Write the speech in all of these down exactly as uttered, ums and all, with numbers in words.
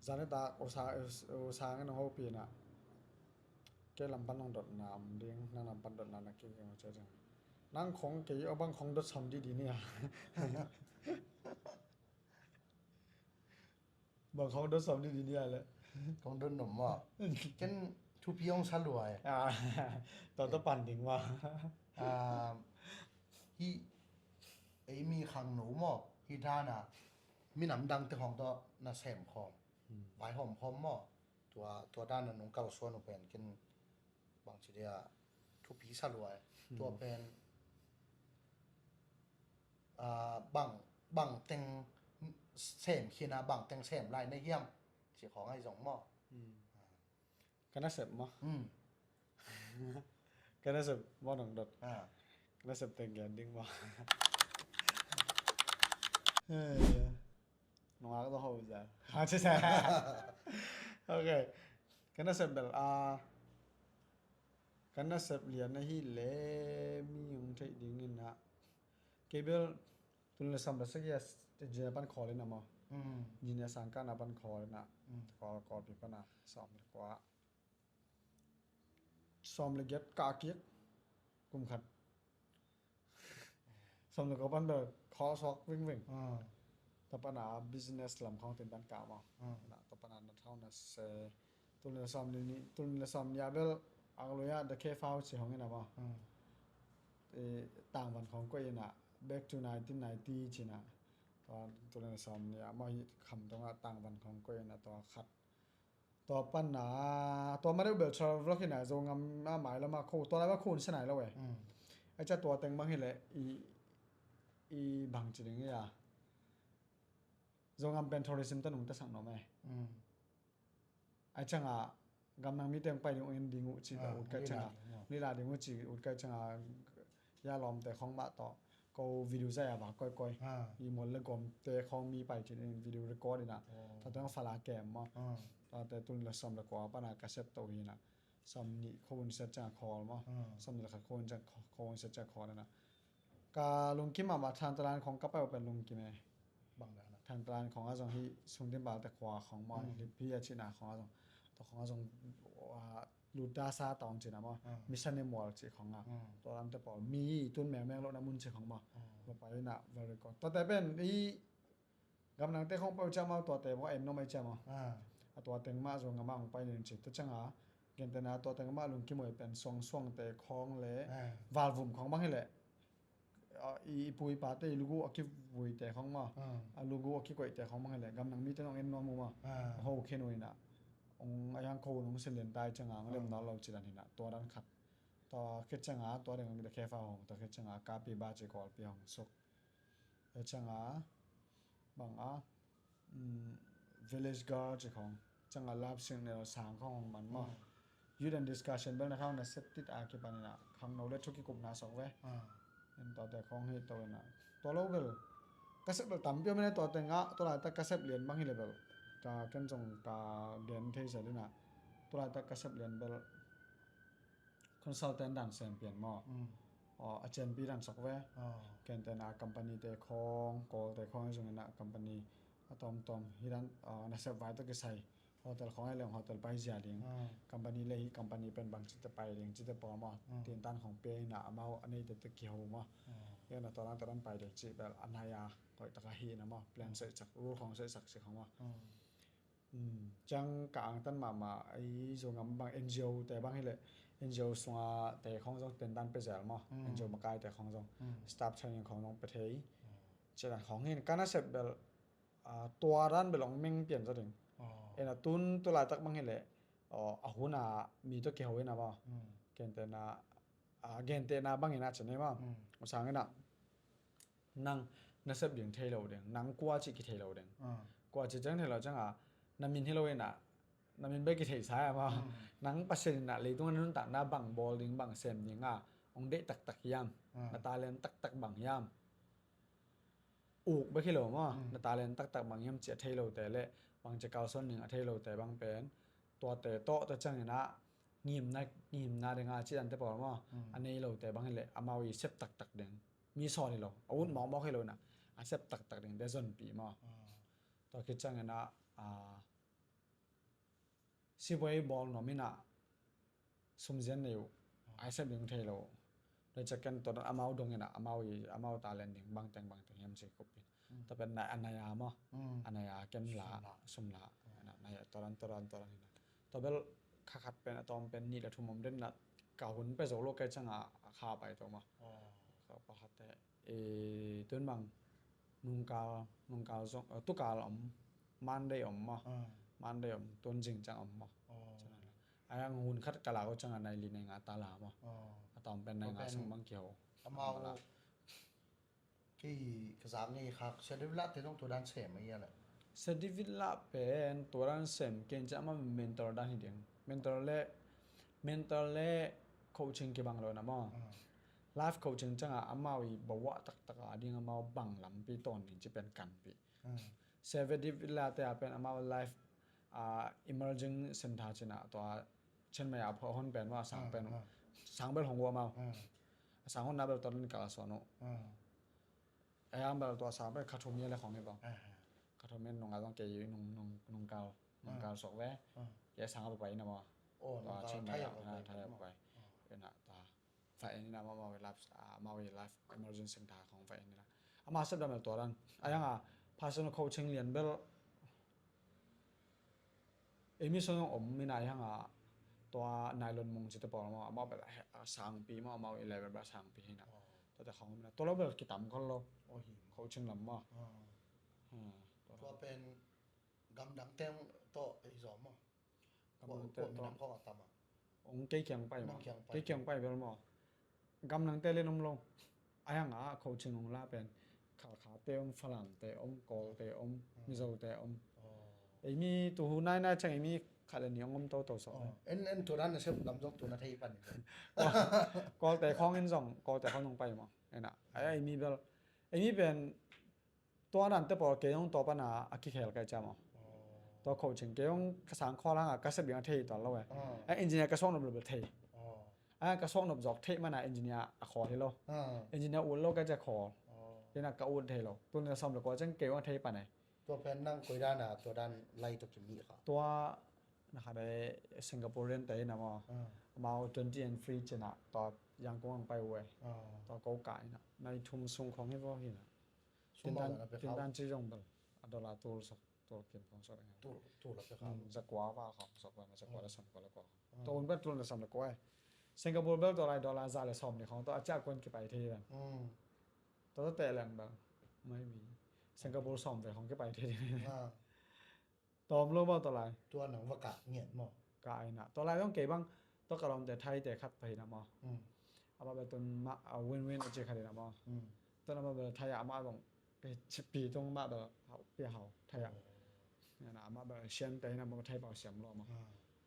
Zan nitak usa usa ngen hong hopih na. Kei lam pan hong dotna om ding, nang lam pan dotna na kik kik ma cia ding. Nang khong kei a bang khong dot sawm dih dih ni a. Bang khong dot sawm dih dih ni a le. Khong dot nom maw? Ken thupi hong sa lua e. Ah, tawh tawh pan ding maw? Ah, hi ei mi khangno maw? Hi dana minam dangte khong tawh na sem khawm. Hmm. Vaihawm khawm maw? Tua, tua dana nong kalsuan uh pen ken bangci dia thupi sa lua e. Hmm. Tua pen, ah, bang, bang teng sem khin a, bang teng sem lai na hiam? Ci khawng ahi zong maw? Hmm. Ah. Ka nasep maw? Hmm. Ka nasep maw nong dot? Ah. Ka nasep teng gen ding maw? Hei. Nungak tawh ho za. Ha, ci sa. Ok. Ka nasep bel, ah, ka nasep lian ahi le mi hong theih ding in ah. Kei bel tul le sawm le sagih a engineer pan call in ah maw. Mm. Engineer sang ka na pan call in ah. Mm. Call, call pi pan ah. Sawm le kua. Sawm le giat kah kik kum khat. Sawm le kua pan bel khawl sawk vingving. Ah. Tua pan a business lam khawng tin dan kah maw. Ah. Na tua pan a na thau na se. Tul le sawm le nih, tul le sawm nih a bel a lui a The Cave House ci hong in a maw. Ah. Eh, tangvan khawng koih in a back to nineteen ninety ci in a. Tua tul le sawm nih a maw hi kham dong a tangvan khawng koih in a tua khat. Tua pan a, tua ma deuh bel travel vlog hi na, Zogam a mai lam a kho, tua lai va kho un sa nai lo e. Mm. Ai cia tua teng bang hi le, i, i bang ci ding hi a. Zogam pen tourism ta nung ta sak nom e. Mm. Ai ciang a, gamnang mite hong pai ding uh en ding uh ci ka ut kai ciang a, nila ding uh ci ut kai ciang a, ya lawmte khawng mah tawh. Ko video zai a va koikoi. Ah. I mual le gawmte khawng mi pai cin in video record in a. Oh. Tua teng fala kem maw. Ah. Tua te tul le sawm le kua pan a ka set to hi na. Sawm nih kho un set ciang a call maw. Ah. Sawm nih le khat kho un ciang kho un set ciang a call in a. Ka lungkim mahmah Thantalan khawng ka pai uh pen lungkim e. Bang dan a. Thantalan khawng a zong hi sungdim balte khua khawng maw. Mm. Lipi a cina khawng a zong. Tua khawng a zong, ah, Lutasa tawng cina maw. Mm. Mission Immual ci khawng a. Mm. Tua lamte pawl mi tun mengmeng lohna mun ci khawng maw. Mm. Tua pai na very good. Tua te pen i gamnangte khawng pau cia maw, tua te maw em no mai cia maw. Ah. A tua teng mah Zogam a hong pai ning ci. Tua ciang a, gentena tua teng mah lungkim uh pen suangsuangte khawng le, ah, valvum khawng bang hi le. Ah, i, i pu i pate i lugu a kivuite khawng maw. Ah. A lugu a kikoihte khawng bang hi le. Gamnang mite nong en nuam uh maw. Ah. Ho khen uh hi na. Ong a yang ko nong sin len tai ciang a, ong lem nal lo ci dan hi na. Tua dan khat. Tua khit ciang a, tua ding ong da khe fa hong. Tua khit ciang a, kapi ba ci kawl pi hong suk. Tua ciang a, bang a, mm, village girl ci khawng. Ciang a love signal sang khawng hong man maw. Mm. Youth and discussion bel na khawng na set tit a kipan in a. Khangno le thu kikupna sawk ve. Ah. En tua te khawng hi to in a. Tua lo bel. Ka sep bel tampi om in a tua teng a, tua laitak ka sep lian bang hi le bel. Ka ken zong ka gen thei zel in a. Tua laitak ka sep lian bel. Consultant dan sem pian maw. Mm. Aw, a cianpi dan sawk ve. Ah. Gentena company te khawng, call te khawng zong in a company a tawmtawm. Hi dan, ah, na sep vai tawh kisai. Hotel khawng a leng hotel pai zia ding. Ah. Company le hi company pen bang cite pai ding, cite pawl maw. Mm. Tin tan khawng pia in a amau a neite te kiho maw. Ah. Hi na tua dan te dan pai ding ci bel a nai a. Koih taka hi na maw. Plan, mm, soi sak, rule khawng soi sak ci khawng maw. Mm. Mm, ciang ka angtan mahmah, ei Zogam bang N G O te bang hi le, N G O sunga te khawng zong ten dan pe zel maw, mm, N G O makai te khawng zong, mm, staff training khawng zong pe thei. Mm. Ci dan khawng hi in ka nasep bel, ah, tua dan bel ong meng pian zaw ding. Oh. En a tun tu laitak bang hi le, oh, a hun a mi tawh kiho in a maw. Mm. Gentena, ah, gentehna bangin a ci ni maw. Mm. Usang in a. Nang na sep ding thei lo ding, nang kua cih kithei lo ding. Ah. Kua cih ciang thei lo ciang a, na min hi lo in a, na min bek kithei sa a maw. Mm. Nang Pasian in a leitung a na nuntakna bang bawl ding, bang sem ding a, ong deih taktak hiam, ah, na talent taktak bang hiam. Uk bek hi lo maw, mm, na talent taktak bang hiam cih a thei lote le, bang ci kalsuan ding a thei lote bang pen, tuate tawh tua ciang in a, ngimna, ngimna ding a cih dante pawl maw, mm, a nei lote bang hi le, amau i sep taktak ding. Mi sawn hi lo, a ut mawkmawk hi lo in a, a sep taktak ding, bia zonpi maw. Ah. Tua khit ciangin a, a, Sipuai bawl nuam in ah sumzian nei uh, ai sep ding thei lo. Tua ciang ken tua dan amau dong in ah, amau i, amau talent ding bangteng bangteng hiam ci kup in. Tua pen nai, a nai a maw. A nai a ken la, sum la. Sum la. Tua dan, tua dan, tua dan in ah. Tua bel kha khat pen, a tawm pen nih le thum om den in ah, ka hun pia zo lo kei ciang a, a kha pai to maw. Ka pa khat te, e, tun bang, nungkal, nungkal zong, eh, tukal om, Monday om maw. Monday om, tun zing ciang om maw. Ciang a. Ai ang hun khat ka la uh ciang a nai li nai nga ta la maw. A tawm pen nai nga sung bang kiho. Amau, kei ka zak ngei khak, Sia David Lah te zong tua dan sem a ia le. Sia David Lah pen tua dan sem, ken ciang amah mentor dan hi ding. Mentor le, mentor le coaching kibang lo na maw. Life coaching ciang a amau i bawa taktak a ding amau bang lampi tawn ding ci pen kanpih. Sia David Lah te a pen amau life, ah, emerging center ci in ah tua Chiang Mai a phuah hon pen maw, a sang pen. Sang bel hong ua amau. A sang hon na bel tua dan kal a suan uh. A yang bel tua sang bel kha thum ia le khong hi bang. Kha thum ia nung a zong kei nung, nung, nungkal, nungkal sok ve. Kei sang a pai na maw. Tua Chiang Mai a, Thai a pai. Ina tua. Fa en ina amau i life, ah, amau i life emerging center khong fa en ina. Amau sep dan bel tua dan. A yang a personal coaching lian bel. Ei mi sung om mi nai hang a tua nylon mung ci te pawl maw, amau bel a sangpi maw, amau i level bel a sangpi hi na. Tua te khong om na. Tua lo bel kitam khol lo. Coaching lam maw. Tua pen gamdang teng tawh ei zaw maw. Gamdang teng tawh. Ong kei kiang pai maw. Kei kiang pai bel maw. Gamdang te le nom lo. A yang a coaching ong la pen Khalkha te om, Falam te om, Kawl te om, Mizo te om. Ei mi tu hu nai nai ciang ei mi khat le nih ong om to to sawk. En, en tu dan na sep lam zong tu na thei pan. Kawl te khong in zong, Kawl te khong ong pai maw. Ena, ei mi bel, ei mi pen tua dan te pawl kei zong tua pan a kikhel kai ciam aw. Tua coaching kei zong ka sang khawl hang a ka sep ding a thei tuan lo e. A engineer ka suak nop lo bel thei. A ka suak nop zawk theih man a engineer a khawl hi lo. Engineer ut lo kai ciam khawl. Kei na ka ut thei lo. Tun ka sawm le kua ciang kei zong a thei pan e. Tua pen nang koi dan a tua dan lai tuk ci mi kha. Tua na kha dai Singaporean te na maw. Amau twenty and three cina tua Yangon ang pai ue. Tua ko ka ina. Nai thum sung khong hi vo hi na. Tindan, tindan ci zong bel a dollar tul sok, tul kim khong sok. Tul, tul a pe kha. Zakua va khong sok va, zakua la sam kua la kua. To un bel tul na sam la kua. Singapore bel dollar, dollar za le som ni khong to a cia kuan kipai thei ven. To to te leng bel. Mai mi. Singapore som ve khong kipai thei. Tawm lo maw tua lai. Tua nang va kah ngiat maw. Kah ai na. Tua lai zong kei bang tua ka lawmte Thai te khat pahina maw. Amah bel tun mah a win-win a ci khat ina maw. Tun amah bel Thai a amah zong pi tung mah bel hau, pi hau Thai a. Ina amah bel siam te ina maw Thai pau siam lo maw.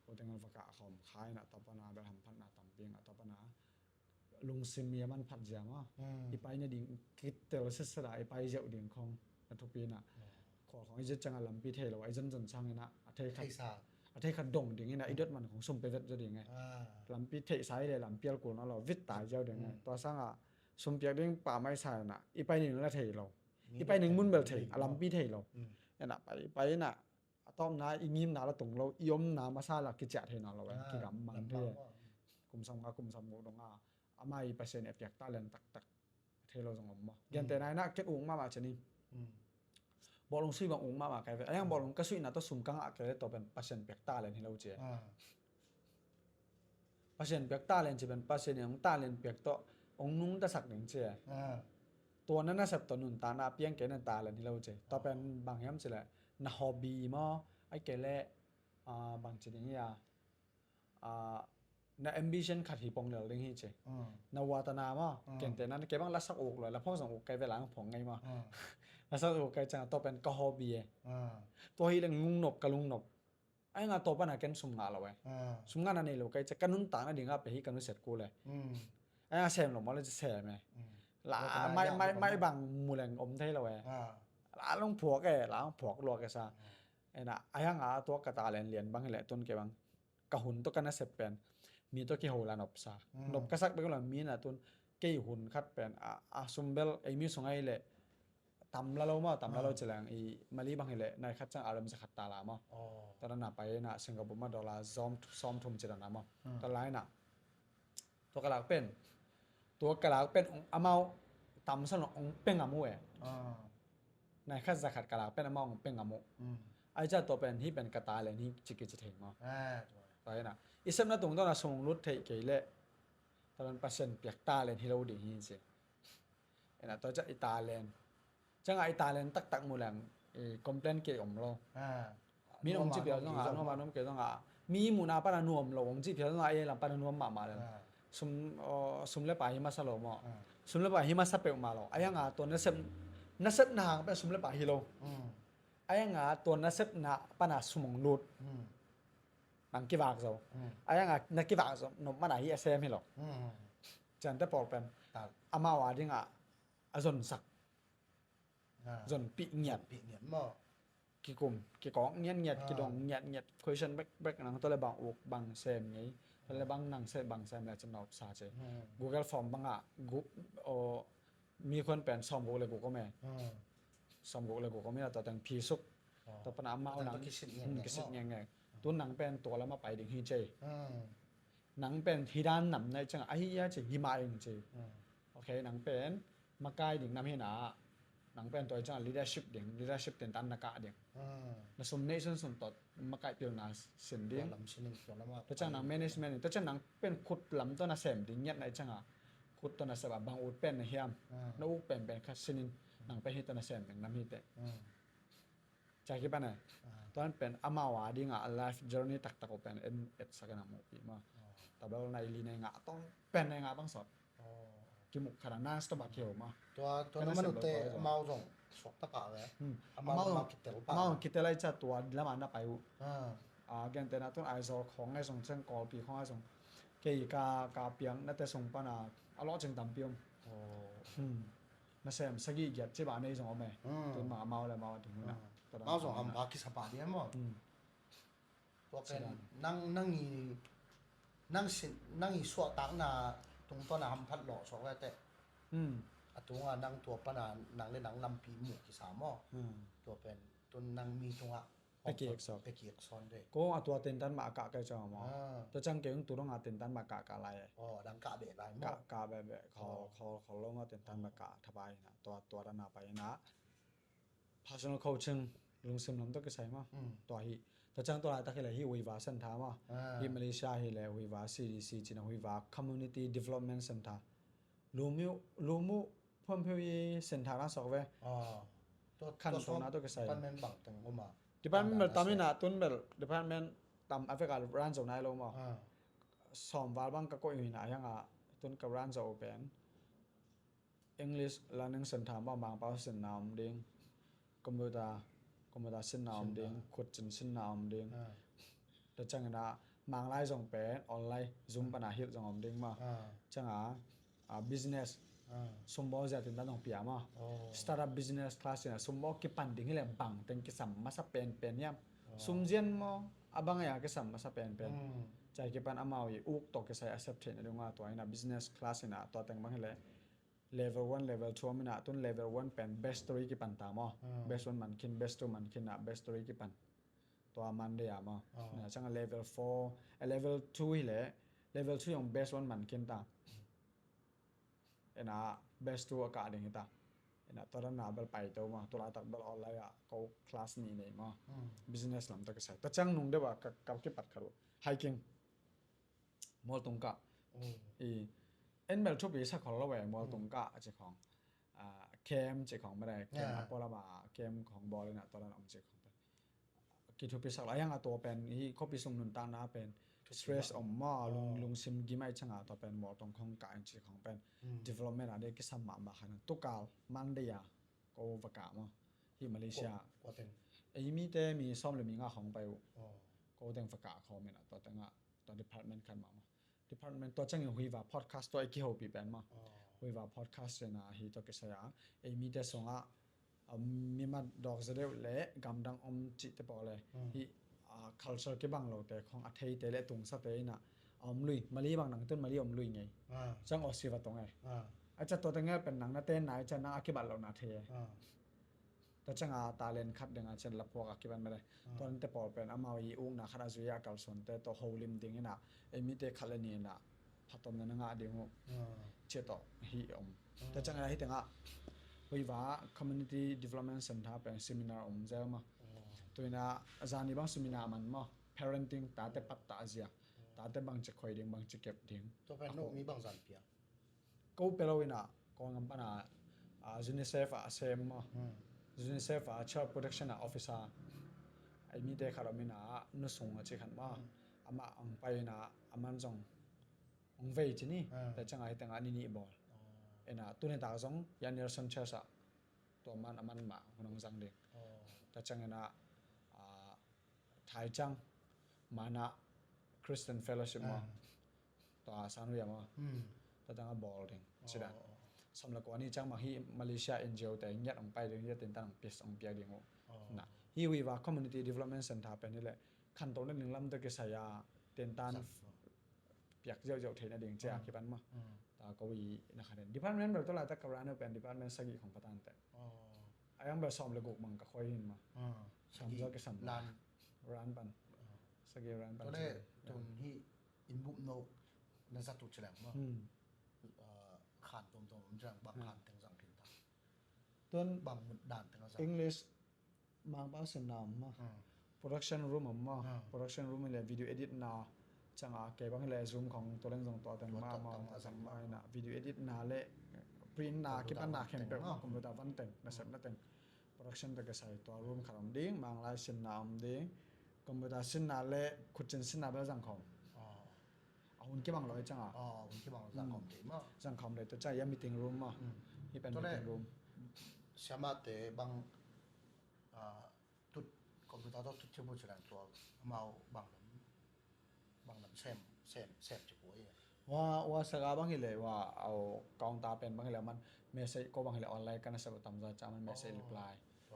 Tua teng va kah khawm khai na tua pana bel hamphatna tampi nga tua pana lungsim i a manphat zia maw. I pai na ding kitel sitset a i pai ziau ding khong na thupi na. Khawl khong i zet ciang a lampi thei lo a i zonzon sang ina a thei khat, a thei khat dong ding ina i dot man khong sum pe vet zaw ding e. Lampi theihsa i le lampi al kul na lo vit tai ziau ding e. Tua sang a sum piak ding pa mai sa ina i pai ding la thei lo. I pai ding mun bel thei, a lampi thei lo. Ina pai, pai ina a tawpna i ngimna la tung lo, i omna masa la kiciah thei na lo e, kigam mang thei e. Kum sawm nga, kum sawm guk dong a, amah i Pasian e piak talent taktak thei lo zong om maw. Gente nai na ket ung mahmah cianin. Bawlung sui bang ung mahmah kai ve. A yang bawlung ka suihna tawh sum ka ngah kei le tawh pen Pasian piak talent hi lo ci e. Pasian piak talent ci pen Pasian in hong talent piak tawh hong nungtasak ding ci e. Tua na nasep tawh nuntakna a piang kei na talent hi lo ci. Tua pen bang hiam ci le na hobby maw, ai kei le, ah, bang ci ding hi a, ah, na ambition khat hi pong lel ding hi ci. Na watana maw, kente na kei bang lasak uk lo, la phawk zong uk kei ve lang phawk ngei maw. Lasak uk kei ciang tua pen ka hobby e. Tua hi leng lungnop ka lungnop. Ai nga tawp ana ken sum ngah lo e. Sum ngah na nei lo kai cia ka nuntak na ding a pe hi ka nusiat kul e. Ai nga sem lo maw le cia sem e. La mai mai mai bang mu leng om thei lo e. La long phuak e, la long phuak luak e sa. Ai na ai hang a tua ka talent lian bang hi le tun ke bang ka hun to ka nasep pen mi to kiho la nop sa. Nop ka sak bek lo mi na tun kei hun khat pen a, a sum bel ei mi sung ai le tam la lo maw, tam la lo ci leng i Mali bang hi leh nai khat ciang R M za khat ta la maw. Tua dan a pai ina Singapore mah dollar sawm, sawm thum ci dan a maw. Tua lai ina tua ka lak pen, tua ka lak pen amau tam sa lo ong peng amu e. Nai khat za khat ka lak pen amau ong peng amu. Ai ca tua pen hi pen ka talent hi ci kici thei maw. Tua ina i sepna tungtawn a sung lut theih kei leh tua dan Pasian piak talent hi lo ding hi ci. Ina tua ca i talent ciang a i talent taktak mu leng i complain kei om lo. Min ong ci pial zong a nuam a nuam kei zong a mi muna pana nuam lo ong ci pial zong a ei lam pana nuam mahmah lel. Sum, sum le pai hi masa lo maw. Sum le pai hi masa peuhmah lo. Ai anga tua nasep, nasepna hang pen sum le pai hi lo. Ai anga tua nasepna pana sum ong lut. Nang kivak zo. Ai anga na kivak zo nop mana hi a sem hi lo. Ciante pawl pen amau a dingah a zonsak, zonpih ngiat. Kikum, kikawk ngiatngiat, kidong ngiatngiat, question bek bek nang tawh le bang uk bang sem ngei, tawh le bang nang se bang sem le cin nop sa ce. Google Form bangah mi khuan pen sawmguk le guk om e. Sawmguk le guk om ina tua teng phi suk. Tua pana amau nang kisit ngiatngiat. Tun nang pen tua lama pai ding hi ce. Nang pen hi dan nam na i ciang ahi ia ci hi mah ing ci. Ok, nang pen makai ding nam hi na. Nang pen tua i ciang leadership ding, leadership tentan na kah ding. Na sum neih sunsun tawh makai pilna sin ding. Tua ciang nang management ding, tua ciang nang pen khut lam tawh na sem ding ngiat na i ciang a khut tawh na sem a bang ut pen na hiam. Na uk penpen khat sinin nang pen hi tawh na sem ding nam hi teh. Ca kipan e. Tuan pen amau a dingah a life journey taktak uh pen en etsak in a muhpih maw. Tabel nai li nai ngah tong pen nai ngah bang sawt. Kimuk khat a nang stop a kiheu maw. Tua, tua na manute amau zong suak taka ve. Amau kitel pa. Amau kitel ai ca tua lama na pai uh. A gente na tun Aizawl khawng ai zong ceng Kawlpi khawng ai zong. Kei ka, ka piang na te sung pana a lawh ceng tampi om. Nasem sagih giat ci ba nei zong om e. Tun ma amau le amau a ding huna. Amau zong hampha kisa pah ding e maw. Tua pen nang, nang i, nang sin, nang i suahtakna tungtawn a hamphat lawh suak ve teh. A tunga nang tua pana nang le nang lampi mu kisa maw. Tua pen tun nang mi tungah Pekik sok. Pekik son de. Ko a tua tentan mah a kah kai cang maw. Tua cang kei ung tu dong a tentan mah kah kah lai. Oh, dang kah beh lai maw. Kah, kah beh beh. Khol, khol, khol lo maw tentan mah kah thapai na. Tua, tua dan a pai na. Personal coaching lungsim lam tua kisai maw. Tua hi. Tua cang tua lai tak hi le hi Huiva Center maw. Hi Malaysia hi le Huiva C D C cina Huiva Community Development Center. Lumuh, lumuh phuampheu i center na sok ve. Khan tona tua kisai. Department bang teng uma. Department bel tam ina tun bel department tam a vek a run zo nai lo maw. Sawm val bang ka koih ina hiang a tun ka run zo pen English learning center maw, Mangpau sinna om ding. Computer, computer sinna om ding, khutcin sinna om ding. Tua ciangin a Manglai zong pen online Zoom pana hilh zong om ding maw. Ciangin a business sumbawl zia tintan zong pia maw. Startup business class in a sumbawl kipan ding hileh bang teng kisam masa penpen hiam. Sumzian maw a bang a kisam masa penpen. Ciang kipan amau i uk tawh kisai a sep theihna ding a tua in a business class in a tua teng bang hileh level one, level two om ina tun level one pen best three kipan ta maw. Best one man khin, best two man khin a best three kipan. Tua Monday a maw. Na ciang level four, a level two hileh level two zong best one man khin ta. Ina best two a kah ding hi ta. Ina tua dan a bel pai to maw. Tua laitak bel online a ko class ni nei maw. Business lam tua kisai. Tua ciang nung deuh a ka, ka kipat khat uh. Hiking. Mualtung kah. I en bel thupi sa khol lo ve mualtung kah a ci khong. Camp ci khong mede camp a pualama camp khong bawl ina tua dan om ci khong. Kithupi sak lo a hiang a tua pen hi khopi sung nuntakna pen stress om maw lung, lungsim gim ai ciang a tua pen mualtung khong kah in ci khong pen development a dei kisam mahmah khan tukal Monday a ko va kah maw. Hi Malaysia. Ei mite mi sawm le mi nga khong pai uh. Ko teng va kah khawm ina tua teng a tua department khat mahmah. Department tua ciangin Huiva podcast tua i kihopih pen maw. Huiva podcast in a hi tua kisai a ei mite sungah mimat dawk za deuh le gamdang om cihte pawh le hi culture kibang lote khong a theite le tungsate in a om lui Mali bang nang tun Mali om lui ngei. Ciang Aussie va tong e. A cia tua teng el pen nang na ten nai cia nang a kibat lohna thei e. Tua cianga talent khat dinga cian laphuak a kipan mele. Tua nante pawl pen amau i ukna khat a zui a kalsuante tawh holim ding ina, ei mite khat le ni ina phatawmna na ngah ding uh. Cia tawh hi om. Tua cianga hi tengah Huiva Community Development Center pen seminar om zel ma. Tuina zani bang seminar man ma, parenting, tate pattah zia, tate bangci khoi ding, bangci kep ding. Tua pen no mi bang zan pia? Ko pelo ina, ko ngam pana, ah, UNICEF a sem ma. UNICEF a child protection a officer. Ai mite khat om ina, nusung a ci khan ma. Ama ang pai ina, aman zong ang vei ci ni. Tua cianga hi tengah ni ni bawl. Ina, tuni tak zong, ya Nelson Church a. Tua man aman ma, hunong zang ding. Tua cianga ina, ah, Thai ciang, mana Christian Fellowship ma. Tua Sanwia ma. Tua tanga bawl ding. Sidan. Samla kuani ciang ma hi Malaysia NGO te ngiat ang pai ding, ngiat tintan ang pis ang piak ding uh. Na. Hi Huiva Community Development Center pen hi le. Khanto na ding lam te kisaya tintan piak ziauziau theina ding cia kipan ma. Ta ko i na khaden. Department bel to la ta ka run pen department sagi khong patan te. A yang bel som le guk mang ka khoi hin ma. Som zo ke sam. Ran pan. Sagi ran pan. Tole tun hi in bup no na zatu cilang ma. Khan tom tom cilang bang khan teng zang kin ta. Tun bang mun dan teng zang. English Mangpau sin na om ma. Production room om ma. Production room le video edit na. Cianga kei bang le Zoom khong to leng zong to teng ma ma zang ma ina video edit na le print na kipan na khempeuh ma computer van teng na sep na teng. Production te ka sai tua room khat om ding, manglai sin na om ding. Computer sin na le khutcin sin na bel zang khom. A hun kibang loi cianga. Hun kibang zang khom te ma. Zang khom le to cianga ya meeting room ma. Hi pen meeting room. Siama te bang tut computer tawh tut cipu cilang tua amau bang lam bang lam sem sem sem cipu ai. Wa wa saga bang hi le wa au counter pen bang hi le man message ko bang hi le online kana sa tamza ca man message reply.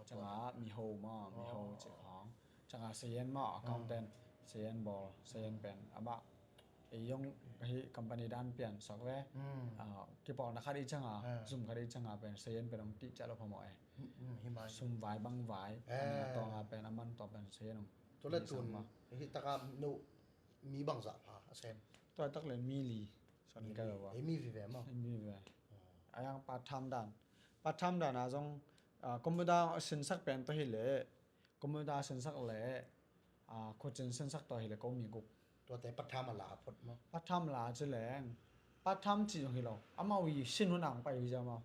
Cianga mi ho ma mi ho ci khang. Cianga sayen ma accountant sayen bol sayen pen ama Ei zong ka hi company dan pian sok ve. Kipawlna khat i canga zum khat i canga pen sayen pen ong tih ciah lo phamawh e. Sum vai bang vai a tonga pen a man tawh pen sayen ong. Tua le tun hi taka no mi bangzah pha a sem? Tua tak le mi li. Son kai lo va. Ei mi vive maw? Ei mi vive. A yang part time dan, part time dan a zong computer sinsak pen tawh hi le computer sinsak le khuacin sinsak tawh hi le ko mi guk. Tuate part time a la a phot maw? Part time la ci leng part time ci zong hi lo. Amau i sin hun a hong pai hi zia maw?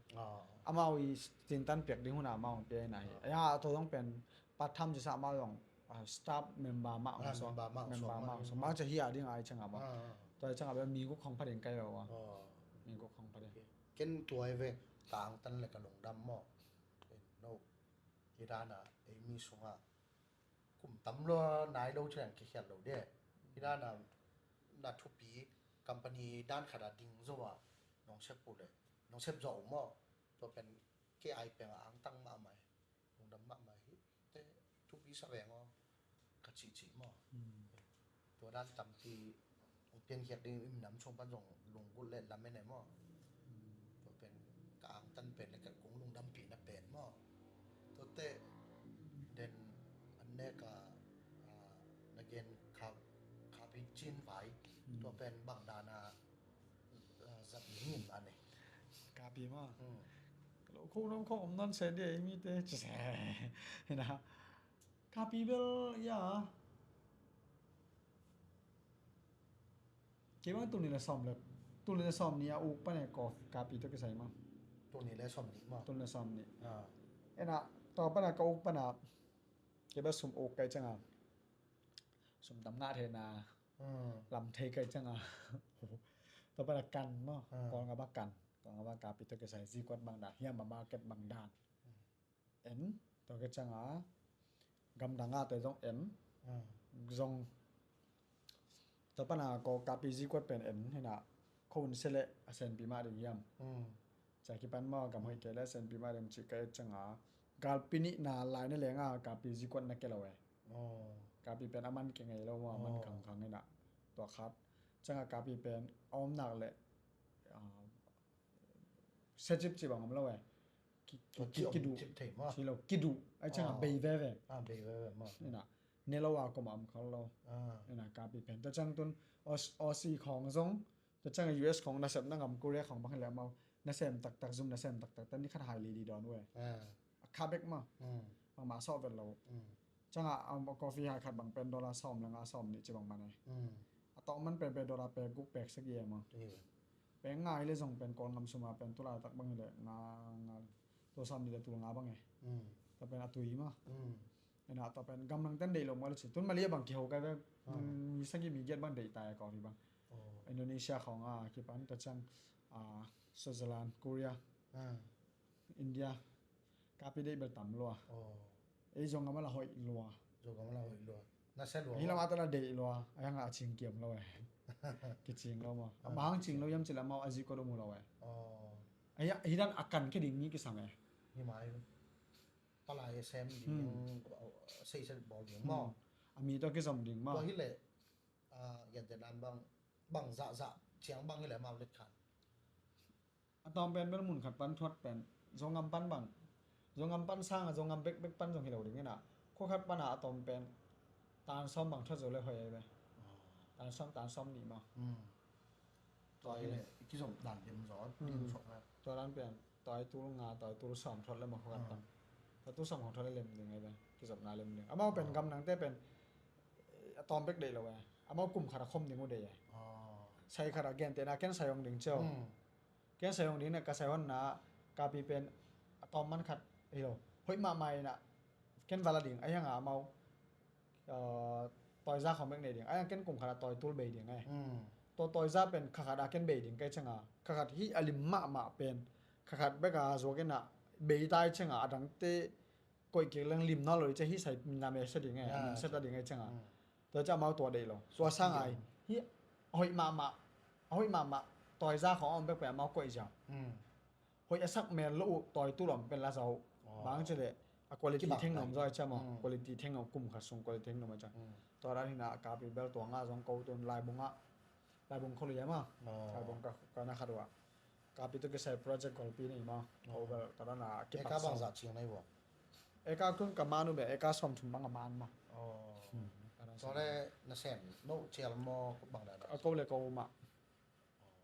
Amau i tintan piak ding hun a amau hong pia hi na hi. A yang a tawh zong pen part time ci sa amau zong staff member mah hong suak. Member mah hong suak. Mah ci hi a ding a i canga maw? Tua i canga bia mi guk hong pha ding kai lo a. Mi guk hong pha ding. Ken tua i ve ka angtan le ka lungdam maw? No. Hi dana ei mi sunga kum tam lua nai lo ciang kikhiat lo de. Hi dana na thupi company dan khata ding zo a nong sep uh le nong sep zo uh maw? Tua pen kei ai peng a angtang mahmah e. Lungdam mahmah hi te thupi sa veng aw. Ka cihcih maw? Tua dan tampi hong piankhiat ding i minam sung pan zong lunggulh le lamen e maw? Tua pen ka angtan pen le ka kung lungdampihna pen maw? Tuate den an nek a na gen khapi cin vai tua pen bang dana zat ding in a nei. Kapi maw? Ka lo khuk nom khawk om nan se dia i mite ci se. Hina. Kapi bel ya. Kei bang tuni le sawm le tuni le sawm ni a uk pane kof kapi to kisai ma. Tuni le sawm ni ma. Tuni le sawm ni. Ena to pana ka uk pana kei bel sum uk kai canga sum tam ngah thei na lam thei kai canga to pana kan ma kol nga ba kan kol nga ba kapi to kisai zikuat bang dan hiam ma market bang dan. En tua ke canga gamdang a te zong en zong tua pana ko kapi zikuat pen en hina ko un sele a senpi mah ding hiam? Ca kipan maw gam hoih kei le senpi mah ding ci ka et canga galpi nih na lai na lenga kapi zikuat na ke lo e. Kapi pen a man ke ngei lo maw a man khangkhang hina tua khat canga kapi pen a om nak le secip ci bang om lo e. ki, ki, ki, kiduh. Cip thei maw. Ci lo, kiduh. Ai ciang a bei veve. Ah, bei veve maw. Ina, ne lo a koma om khol lo. Ah. Ina, kapi pen. Tua ciang tun Aus-, Aussie khawng zong. Tua ciang a U S khawng nasep na ngam, Korea khawng bang hi leh amau nasem taktak, zum nasem taktak. Tan ni khat hai li di dawn uh e. Ah. A kha bek maw. Mm. Bangmah sawh vet lo. Mm. Ciang a, um, coffee hai khat bang pen dollar sawm le nga sawm nih ci bang man e. Mm. A tawh man pen pen dollar pek guk pek sagih e maw. Pek nga hi leh zong pen Kawlgam sum a pen tulaitak bang hi leh nga, nga tul sawm nih le tul nga bang e. Mm. Tua pen a tui maw. Mm. Ina tua pen gam nang ten deih lo maw le ci. Tun Mali a bang kiho kai ve. Ah. Mm, mi sagih mi giat bang deih ta e coffee bang. Oh. Indonesia khawng a kipan tua ciang, ah, Switzerland, Korea, ah, India. Kapi deih bel tam lua. Oh. Ei zong gam a la hoih lua. Zong gam a la hoih lua. Na sia lua. Hi lam a ta la deih lua. Ai hang a cing kiam lo e. Kicing lo maw. Ah, a bang cing lo hiam ci leh amau a zih kua dong uh lo e. Oh. Ai a, hi dan a kan khe ding mi kisam e. Hi mai. Palai sem ding. Hmm. Seisel bawl ding maw. Hmm. A mi tawh kizom ding maw. Tua hi leh, ah, gentehna in bang, bang zahzah ciang bang hi leh amau let khan. A tawm pen bel mun khat pan thuat pen Zogam pan bang, Zogam pan sang a Zogam bekbek pan zong hi lo ding ina. Khua khat pan a a tawm pen tan sawm bang thuat zo le hoih ai ve. Ah. Tan sawm, tan sawm nih maw. Hmm. Tua hi leh i kizom dan dem zaw, hmm, ding sawk na. Tua dan pen tawi tul nga, tawi tul sawm thuat le maw khua khat pan. Hmm. Tawi tul sawm khawng thuat le lem ding ai ve. Kizopna lem ding. Amau pen, ah, gam nangte pen, eh, a tawm bek deih lo e. Amau kum khat a khom ding uh deih e. Ah. Sai khat a gentehna ken sai hong ding cio. Hmm. Ken sai hong ding na, ka sai honna, kapi pen a tawm man khat hi lo. Hoih mahmah ina, ken va la ding, ai hang a amau, uh, tawi za khawng bek nei ding. Ai hang ken kum khat a tawi tul bei ding e. Hmm. Tua tawi za pen kha khat a ken bei ding kai ciang a. Kha khat hi a lim mahmah pen. Kha khat bek a zuak ina bei tai ciang a, a dangte koih kik leng lim nawn lo i cia hi sai na me sa ding e, ya, min sa ta ding e ciang a. Hmm. Tua cia amau tua deih lo. Tua sang ai. Hi a hoih mahmah, a hoih mahmah tawi za khawng a om bek pen amau koih ziau. Hmm. Hoih a sak mel lo uh tawi tul om pen la zau. Oh. Bang ci leh a quality theng nuam zaw i cia maw. Hmm. Quality theng nuam, kum khat sung quality theng nuam i cia. Hmm. Tua dan hi na kapi bel tua nga zong ko tun Laibung ah. Laibung kholui a maw. Oh. Laibung ka, ka na khat uh ah. Kapi tawh kisai project golpi nei maw. Oh. Ko bel ka dan a kipak. Eka bang zah ciang nei uh ah. Eka kun ka man uh bel, eka sawm thum bang a man maw. Oh. Hmm. Tua le na sem, no cial maw bang dan. A ko le ko mah. Oh.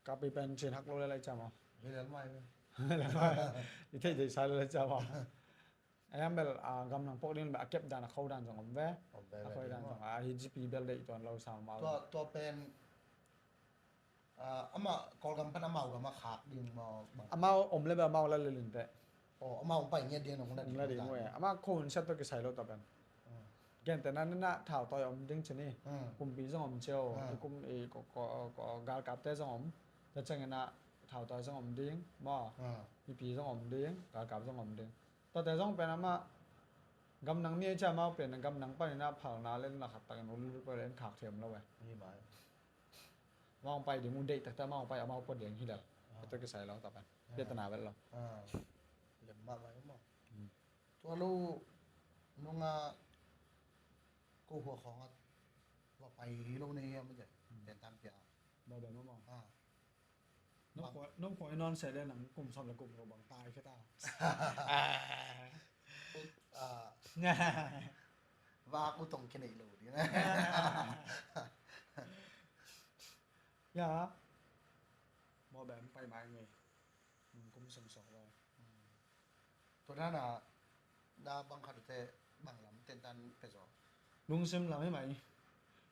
Kapi pen cin hak lo le lai cia maw. Hi le mai. I thei thei sa le lai cia maw. A hiam bel, a, gam nang pok ding bel a kep dan a kho dan zong om ve. Om ve. A kho dan zong, a, hi G P bel deih tuan lo sa amau. Tua, tua pen, a, amah Kawlgam pan amau gam a khak ding maw bang. Amau om le bel amau la lilin teh. Oh, amau pai ngiat ding nong la ding. La ding ve. Amah kho hun siat tawh kisai lo tua pen. Hmm. Gentehna ni na thau tawi om ding ci ni. Hmm. Kumpi zong om cio. Hmm. I kum i ko, ko, ko, galkapte zong om. Tua ciangin a thau tawi zong om ding maw. Hmm. Mipi zong om ding, galkap zong om ding. Tuate zong pen amah gam nang mi a cia amau pen gam nang panin a phalna le na khat takin ul ul pah le en khak thiam lo e. Ni mai. Amau pai ding un deih takte amau pai amau pua ding hi lel. Ah. Tua kisai lo ta pen. Ah. Piatana vel lo. Ah. Lem mah mai maw. Hmm. Tua lo nunga ko hua khawng a va pai hi lo nei hiam a cia. Hmm. Pen tam pia. Ba ba maw maw. Ah. Nong koi, nong koi non se le nang kum sawm le kum lo bang tai khe ta. Ah. Vak u tong khe nei lo di na. Ya. Maw bem pai mai ngei. Nang kum sawm sawm lo. Tua dan a, na bang khat te bang lam tentan pe zaw. Lungsim lam hi mai.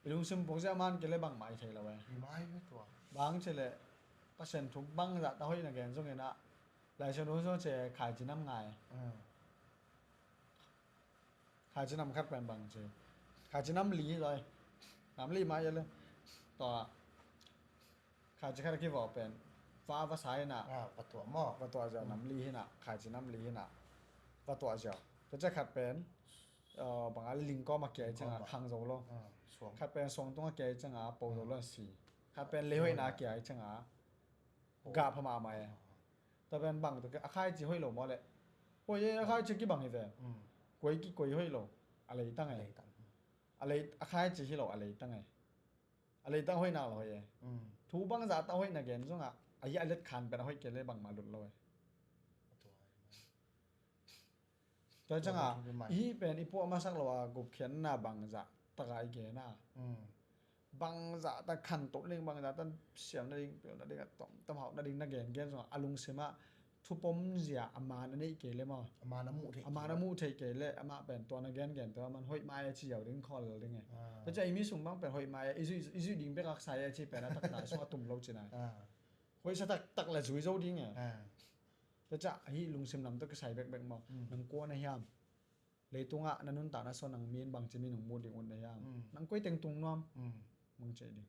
I lungsim pok zia man kei le bangmah i thei lo e. Hi mai ve tua. Bang ci le Pasian thu bang zah ta hoih na gen zong ina. Lai Siangtho zong ci khaici nam ngai. Hmm. Khaici nam khat pen bang ci. Khaici nam li hi zoi. Nam li mai le. Tua. Khaici khat a kivawh pen va, va sa ina. Ah, va tuah maw? Va tuah ziau nam li hi na, khaici nam li hi na. Va tuah ziau. Tua ciang khat pen, uh, bang a lingkawm a kia i ciang a khang zo lo. Ah, suang. Khat pen suang tung a kia i ciang a po zo lo a si. Khat pen lei hoihna a kia i ciang a gah pha mahmah e. Tua pen bang tua a khaici hoih lo maw le. Hoih e, a khaici kibang hi ve. Mm. Koi ki koi hoih lo. A leitang e. A leitang. A lei, a khaici hi lo, a leitang e. A leitang hoih nak lo hoih e. Mm. Thu bangzah tah hoih na gen zongah a hi a let khan pen a hoih kei le bangmah lut lo e. Tua ciang a, i hih pen i puah masak lo a gupkhiatna bangzah tak a i gen a, bangzah tak khantoh ding, bangzah tak siam nading, pil nading, a tomtom hauh nading na gengen zong a lungsim ah thupom zia a man a neih kei le maw, a man a muh theih kei le amah pen tua na gengen tua man hoih mai a ci ziau ding, khawl ding e. Tua ciang i mi sung bang pen hoih mai a i zuih, i zuih ding bek a sai a ci pen a taktak sung a tum lo ci nai. Hoihsa taktak le zui zo ding e. Tua ciang hih lungsim lam tawh kisai bekbek maw, nang kua na hiam? Leitungah na nuntakna sung nang min bangci min hong mu ding ut na hiam? Nang koi teng tung nuam? Bangci ding.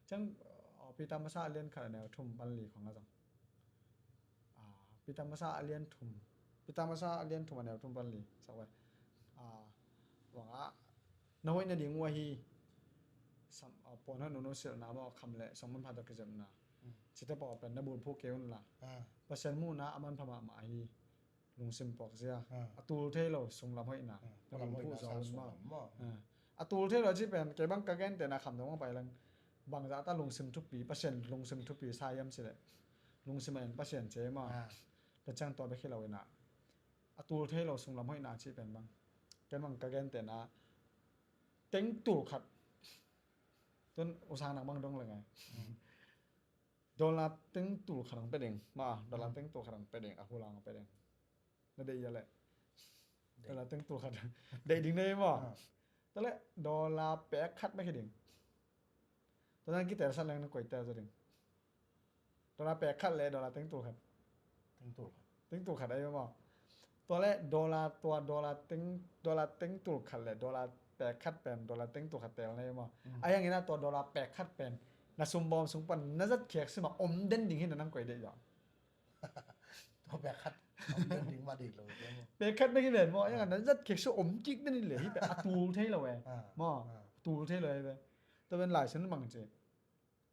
Ciang, uh, Peter masa a lian khat a neu thum pan li khong a zong. Ah, Peter masa a lian thum. Peter masa a lian thum a neu thum pan li. Sak vai. Ah, bang a, na hoih nading uh ahi. Sam, ah, puan hoih nunu silhna maw, kham le song manpha tawh kizepna. Cite pawh pen na bulphuh kei un la. Pasian muhna a manpha mahmah ahi. Lungsim puakzia. A tul thei lo sunglam hoihna. Na bulphuh zaw un maw. A tul thei lo ci pen kei bang ka gentehna kham dong pai lang. Bangzah ta lungsim thupi, Pasian lungsim thupi sa hiam ci leh, lungsim a en Pasian ci maw. Tua ciang tua bek hi lo in a, a tul thei lo sunglam hoihna ci pen bang, ken bang ka gentehna teng tul khat. Tun usang nak bang dong leng e. Dollar teng tul khat ang pe ding. Ma, dollar teng tul khat ang pe ding. A hulang ang pe ding. Na deih ia leh. Dollar teng tul khat. Deih ding nei maw. Tua leh dollar pek khat bek hi ding. Tua nan kitelsat leng na koi tel zaw ding. Dollar pek khat le dollar teng tul khat. Teng tul khat. Teng tul khat ahi maw. Tua le dollar, tua dollar teng, dollar teng tul khat le dollar pek khat pen dollar teng tul khat tel na hi maw. A hiang ina tua dollar pek khat pen na sumbawm sung pan na zat khiak sima om den ding hi na nang koi deih zaw. Tua pek khat om den ding ma deih lo. Pek khat na hi ven maw. A hiang na zat khiak su om kik den hi le hi pen a tul thei lo e. Maw. Tul thei lo e pen. Tua pen Lai Siangtho bang ci.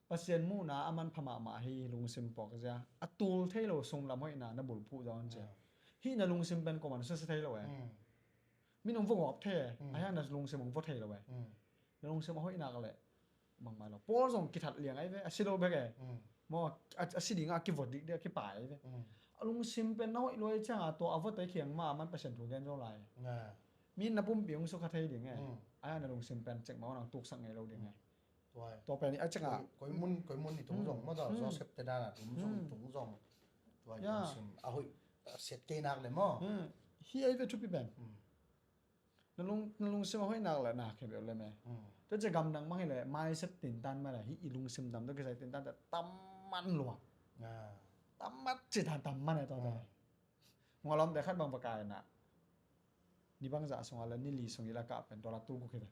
Pasian muhna a manpha mahmah hi, lungsim puakzia. A tul thei lo sunglam hoihna na bulphuh zaw an ci. Hih na lungsim pen kuaman susia thei lo e. Min hong vua ngawp thei e. A hiang na lungsim hong vua thei lo e. Na lungsim a hoih nak leh bangmah lo. Paul zong kithat liang ai ve, a si lo bek e. Maw, a, a si ding a kivua dik dik a kipai ai ve. A lungsim pen na hoih luai ciang a tua a vua tei khiang ma a man Pasian thu gen zo lai. Min na pumpi hong sukha thei ding e. A hiang na lungsim pen cek ma nang tuksak ngei lo ding e. Tua pen i a cengah koi mun, koi mun i tung zong maw, Joseph te dan a tung zong, tung zong. Tua i lungsim a hoih a siat kei nak le maw. Hi ei ve thupi pen. Na lung, na lungsim a hoih nak le na khe beuh le me. Tua ci gamdang mang hi le, mindset tintan mah le, hi i lungsim dam tua kisai tintan te tam man lua. Tam man ci tan tam man e tua te. Ngawlawm te khat bang pakai na. Ni bangzah sungah le ni li sung i la kah pen dollar tul guk hi ve.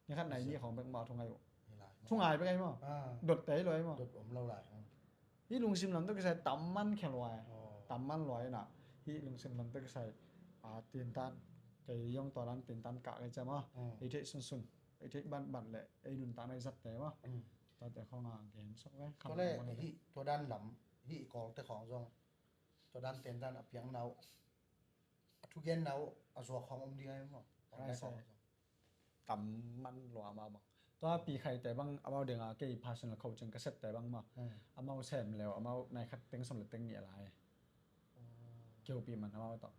Ni khat nai ni khawng bek maw thu ngai uh. Thu ngai bek ai maw. Dot tei lo ai maw. Dot om lo lai. Hi lungsim lam tawh kisai tam man khia lo ai. Tam man lo ai na. Hi lungsim lam tawh kisai a tintan. Kei yong tua lan tintan kah kei cia maw. Ei theih sunsun. Ei theih banban le ei nuntak na i zat te maw. Tua te khawng a gen sok ve. Tua le hi tua dan lam hi i kawl te khawng zong. Tua dan tintan a piang nau. A thugen nau a zuak khawng om ding ai maw. Tam man lua amau bang. Tua pi khai te bang amau ding a kei personal coaching ka set te bang maw. Amau sem leu amau nai khat teng som le teng nih a lai. Kihopi man amau tawh.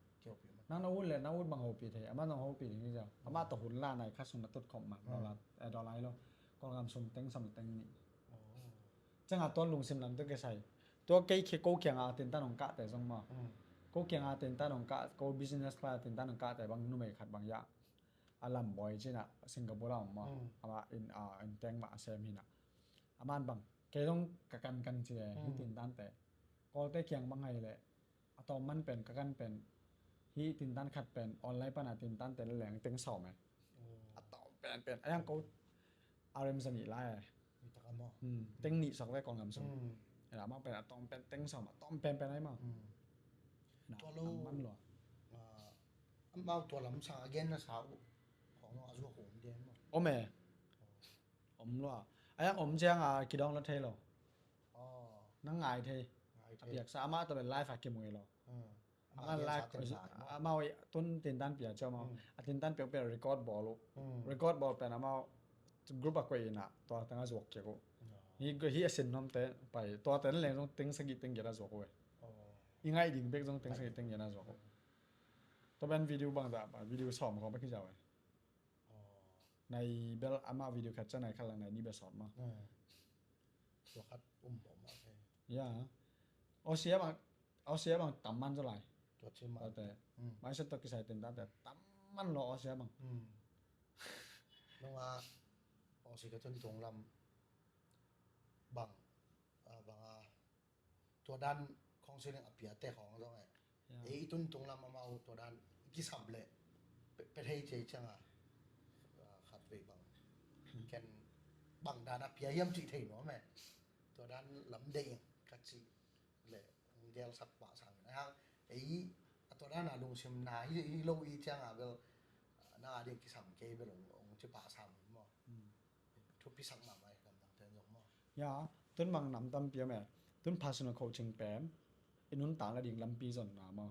Nang na ut le na ut bang hopi thei amau nang hopi ding hi zau. Amau tawh hun la nai khat sung na tut khop man. Dollar, eh, dollar hi lo. Kawlgam sum teng som le teng nih. Ciang a tua lungsim lam tawh kisai. Tua kei khi ko kiang a tintan hong kah te zong maw. Ko kiang a tintan hong kah, ko business class a tintan hong kah te bang numei khat bang ya. A lam bawi cina Singapore a om maw. Ama in, a, in teng mah a sem hina. Aman bang. Kei zong ka kan kan ci e, hi tintan te. Kawlte kiang bang hai le. A tawm man pen, ka kan pen. Hi tintan khat pen, online pan a tintan te le leng teng sawm e. A tawm pen pen. A yang ko, a rem sa nih lai e. Teng nih sak ve kong ngam sum. Ena mang pen a tawm pen teng sawm, a tawm pen pen ai mang. Tua lo, man lo. Amau tua lam sang a gen na sa uh. Kong a zuak uh om dia maw. Om e. Om lua. A yang om ciang a kidawng la thei lo. Nang ngai thei. A piaksa amah tawh pen live a kimui lo. Amah live amau tun tintan pia ciau mau. A tintan piak pen record bawl uh. Record bawl pen amau group a kuai ina tua teng a zuak kiak uh. Hi, hi a sin nuam te pai tua teng leng zong teng sagih teng giat a zuak uh e. I ngaih ding bek zong teng sagih teng giat a zuak uh. Tua pen video bang ta, video sawm khawng bek hi zaw e. Nai bel amah video khat ciang nai khat lang nai nih bel sawm maw? Tua khat um bawm ah kei. Ya. Asia bang, Asia bang tam man zaw lai. Tua ci man. Tua te. Maisan tua kisai ten ta te tam man lo Asia bang. Nunga Asia ka tun tung lam bang, bang a tua dan counseling a piate khawng zong e. Ei i tun tung lam amau tua dan i kisam leh pe thei cia ciang a khat vei bang ken bang dan a pia hiam cih thei nuam e. Tua dan lam deih ka cih leh hong gelsak pah sam in a hang ei a tua dan a lungsim na hi lo i ciang a bel na a ding kisam kei bel hong ci pah sam in maw? Thupi sak mahmah e, gamdang ten zong maw? Ya, tun bang nam tampi om e. Tun personal coaching pen i nuntak nading lampi zonna maw?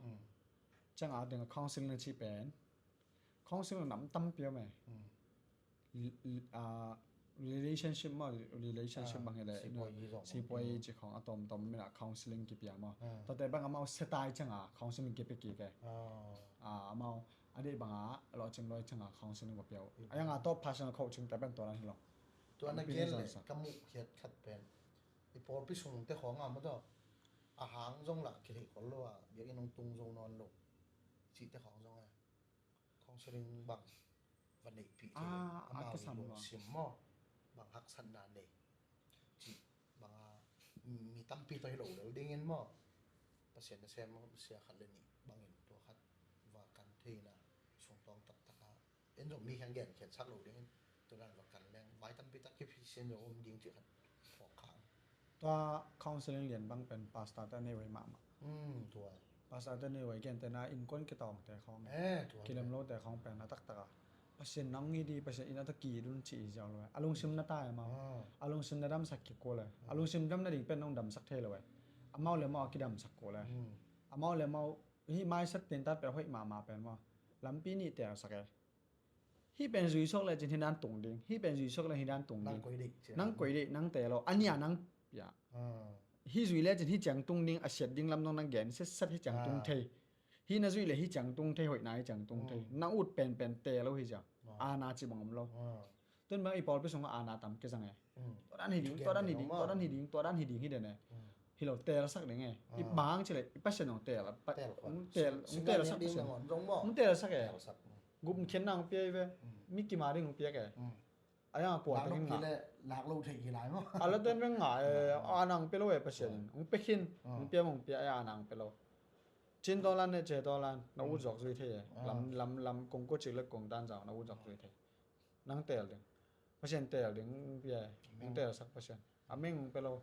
Ciang a teng a counseling na ci pen counseling nam tampi om e. Relationship maw, relationship bang hi le sipuai ci khawng a tawmtawm min a counseling kipia maw? Tua te bang amau setai ciang a counseling kipia kik e. Amau a deih bang a lawhcing luai ciang a counseling va pia uh. A yang a tawh personal coaching te pen tua dan hi lo. Tua na gen le ka muh khiat khat pen i pawlpi sung te khawng a maw tawh a hang zong lah kilhei kol lo a biakinn hong tung zo nawn lo cih te khawng zong e. Counseling bang va neihpih thei amau lungsim maw? Bang haksatna nei cih bang a mi tampi tawh hi lo lel dingin maw? Pasian nasem sia khat le nih bangin tua khat va kan theina sungtawng taktak a en zong mi khang gen khiatsak lo dingin tua dan va kan leng vai tampi tak kiphi sin zong om ding cih khat phawk khang. Tua counseling lian bang pen pastor te nei vai mahmah. Tua pastor te nei vai gen te na innkuan kitawng te khawng kilem lo te khawng pen a taktak a Pasian nang i di Pasian in a ta ki dun ci i ziau lo e. A lungsim na tai amau a lungsim na damsak kik kul e. A lungsim dam nading pen nong damsak thei lo e. Amau le amau a kidamsak kul e. Amau le amau hih mindset tentat pen hoih mahmah pen maw? Lampi nih telsak e. Hih pen zui suak lecin hih dan tung ding, hih pen zui suak le hih dan tung ding. Nang koi deih nang tel lo a nia nang pia. Hih zui lecin hih ciang tung ding, a siat ding lam dong nang gen setsat hih ciang tung thei. Hih na zuih le hih ciang tung thei, hoihna hih ciang tung thei. Nang ut penpen tel lo hi ciang ana ci bang om lo. Tun bang i pawlpi sungah ana tam kizang e. Tua dan hi ding, tua dan hi ding, tua dan hi ding, tua dan hi ding hi den e. Hi lo telsak ding e. I bang ci le i Pasian hong tel, hong tel, hong telsak Pasian. Hong telsak e. Gupkhiatna hong pia i ve. Mi kima ding hong piak e. A yang a kua takin ngah. Lak lo thei hi lai maw? A la ten veng ngah e. Ana hong pia lo e Pasian in. Hong pia khin. Hong pia mong pia e ana hong pia lo. Cin tawlan ne ce tawlan na ut zawk zui thei e. Lam, lam, lam kong kua cik le kong dan zau na ut zawk zui thei. Nang tel ding. Pasian tel ding pia e. Nang telsak Pasian. A meng pe lo.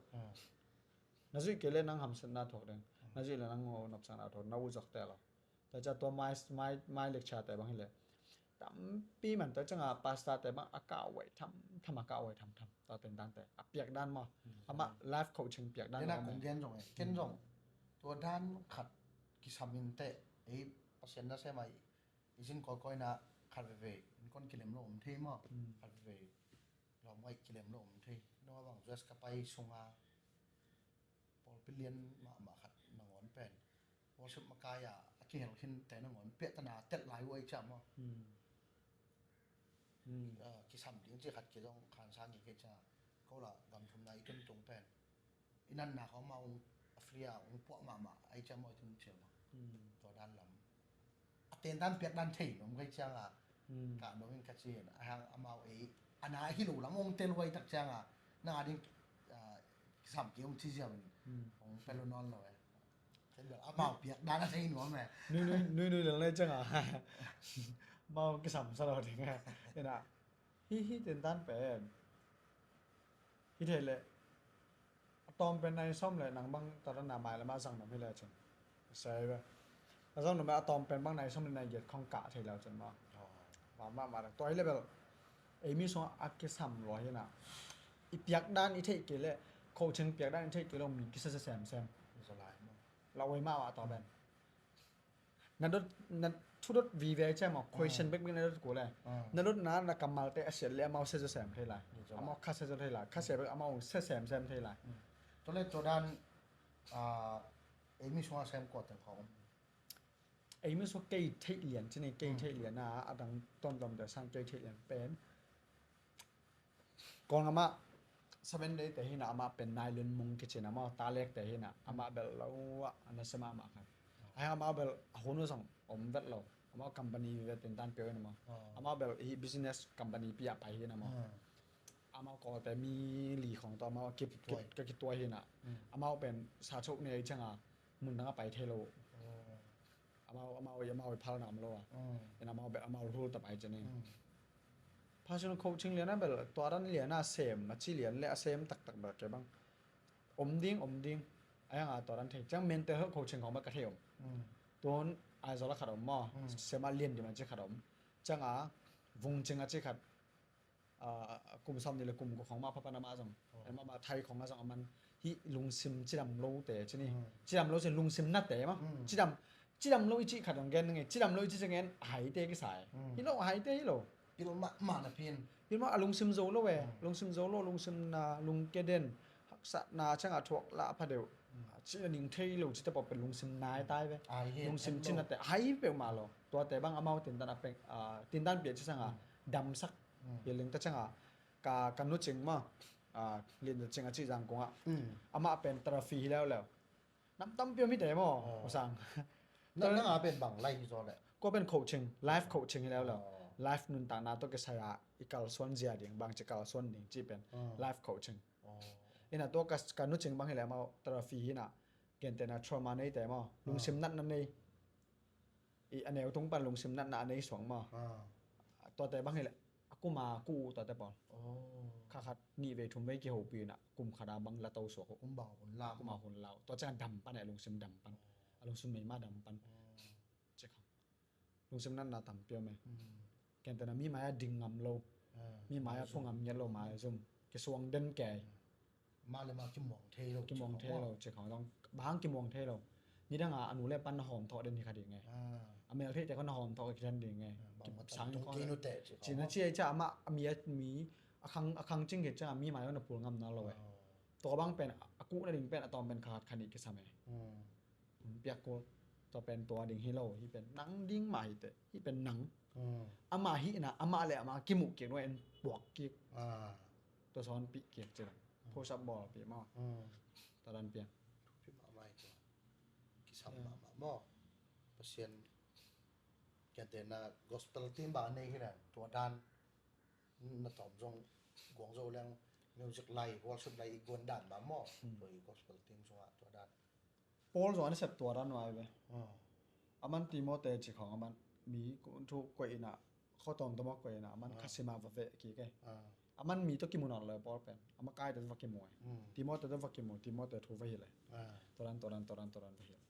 Na zuih kei le nang hamsatna thuak ding. Na zuih le nang nopsakna thuak ding. Na ut zawk tel lo. Tua ciah tua mai, mai, mai lecture te bang hi le tampi man tua cianga pastor te bang a kau vai tham tham, a kau vai tham tham. Tua ten dan te a piak dan maw? Amah life coaching piak dan maw? Ken zong, ken zong tua dan khat kisam in teh ei Pasian nasem a i zin kawikawi na khat veve in kon kilem lo om thei maw? Khat veve lawm ngai kilem lo om thei. Nua bang U S ka pai sunga pawlpi lian mahmah khat nangawn pen worship makai a a kihel khin te nangawn piahtana tel lai uh ai ciah maw? Kisam ding ci khat kizong khansa ngi kei cianga ko la gam thumna i tuntung pen i natna khawng mah ung a fria ung puah mahmah ai ciah maw i tun ciah maw? Tua dan lam a ten dan piak dan thei nung kei cianga ka nung in ka ci a hang amau ei a na hi lo lam ung tel huai tak cianga na ding kisam ki ung ci ziau in ung pel lo nawn lo e. Amau piak dan a thei nuam e. Nui nui nui nui lel nei cianga mau kisam sa lo ding e. Ina hi hi ten dan pen hi thei leh a tawm pen nai sawm leh nang bang tua dan a mai lam a zang nuam hi leh cin a sei ve. A zang nuam a tawm pen bang nai sawm leh nai giat khong kah thei leu cin maw? Mah mah mah tua hi leh bel ei mi sung a kisam lua hi na. I piak dan i theih kei leh coaching piak dan i theih kei leh mi kisa sem sem. Lau ei mah mah tua pen. Na dot, na thu dot vive ciah maw, question bek bek na dot kul e. Na dot na na kammalte a siat le amau sia zaw sem thei lai. Amau kha sia zaw thei lai, kha sia bek amau sia sem sem thei lai. Tua le tua dan ei mi sunga sem kua teng khawng om? ei mi sua kei theih lian ci ni, kei theih lian a, a dang tuamtuamte sang kei theih lian pen. Kawlgam ah Seven Day te hi na, amah pen Nai Lun Mung kici na maw, Talek te hi na, amah bel lo ah a nasia mahmah khat. Ahi hang amah bel a hun uh zong om vet lo, amah company ve tintan pia uh hi na maw. Amah bel hi business company pi ah pai hi na maw. Amah Kawlte mi li khong tawh amah ka kituai hi na. Amah pen sa chok nei ciang a mun dang a pai thei lo. Amau amau amau phalna om lo a. Ina amau bel amau hul ta pai cene. Personal coaching lian a bel tua dan lian a sem a ci lian le a sem taktak bel ke bang om ding, om ding. A yang a tua dan thei ciang mental health coaching khong bel ka thei om. Tun Aizawl a khat om maw, sem a lian dim a ci khat om. Ciang a Vung Cing a ci khat, kum sawm nih le kum kua khong mah phapan amah zong, amah mah Thai khong a zong a man hi. Lungsim cidam lote ci ni. Cidam lo ci lungsim nate mah. Cidam cidam lo i cih khat zong gen nge, cidam lo i cih zong gen a haite kisai. Hi lo, a haite hi lo. Pil mahmah na pin. Pil mah a lungsim zo lo e. Lungsim zo lo, lungsim na, lungke den, haksatna ciang a thuak lah a pha deuh. Cih na ning thei lo cite pawh pen lungsim nai tai ve. Lungsim cih nate a hai peuhmah lo. Tuate bang amau tintan a peng, tintan piah ci sang a damsak. Hi ling ta ciang a ka, ka nu Cing maw, Lian Cing a cih Zangkong ah. Amah pen therapy hi leuleu. Nam tampi om hi te maw, Sang. Nang a pen bang lai hi zaw le? Kua pen coaching, life coaching hi leuleu. Life nuntakna tawh kisai a i kalsuan zia ding, bangci kalsuan ding cih pen life coaching. Ina tua ka, ka nu Cing bang hi le amau therapy hi na, gentehna trauma neite maw, lungsim natna nei. I a neu tung pan lungsim natna a nei suang maw. Tuate bang hi le a kum a ku uh tuate pawl. Kha khat nih vei thum vei kihopih na kum khat a bang la to suak uh. Kum a hun lau. Tua ciang a dam pan e, lungsim dam pan. A lungsim meima dam pan. Ci khong. Lungsim natna tampi om e. Gentehna mi mai a ding ngam lo. Mi mai a phu ngam ngiat lo, mai a zum. Kisuang den kei. Mah le mah kimuang thei lo, kimuang thei lo ci khong zong. Bang hang kimuang thei lo? Nidang a a nu le pan na hawm thawh den hi kha ding e. A mel theite khong na hawm thawh ka kithen ding e. Sang in khong cina ci ei ca amah a mi a mi a khang, a khang cing khit ciang a mi mai na pul ngam na lo e. Tua bang pen a kuh nading pen a tawm pen kha khat kha nih kisam e. Hun piak kul. Tua pen tua ding hi lo, hih pen nang ding mah hi te, hih pen nang. Amah hihna, amah le amah kimuh kik nuai en puak kik. Tua sawnpih kik ci lo. Push up bawlpih maw. Tua dan piang. Thupi mahmah hi tua. Kisam mahmah maw. Pasian kiante na gospel team bang a nei hi na, tua dan. Na tawm zong guang zo leng music lai, worship lai i guan dan mah maw. Tua i gospel team sungah tua dan. Paul zong a na sep tua dan vai ve. A man Timote ci khong a man mi thu koih ina, khotawm tawm a koih ina, a man kha sima va veh kik e. A man mi tawh kimu nawn lo e Paul pen. A makaite tawh va kimu e. Timote tawh va kimu, Timote thu va hilh e. Tua dan, tua dan, tua dan, tua dan va hilh.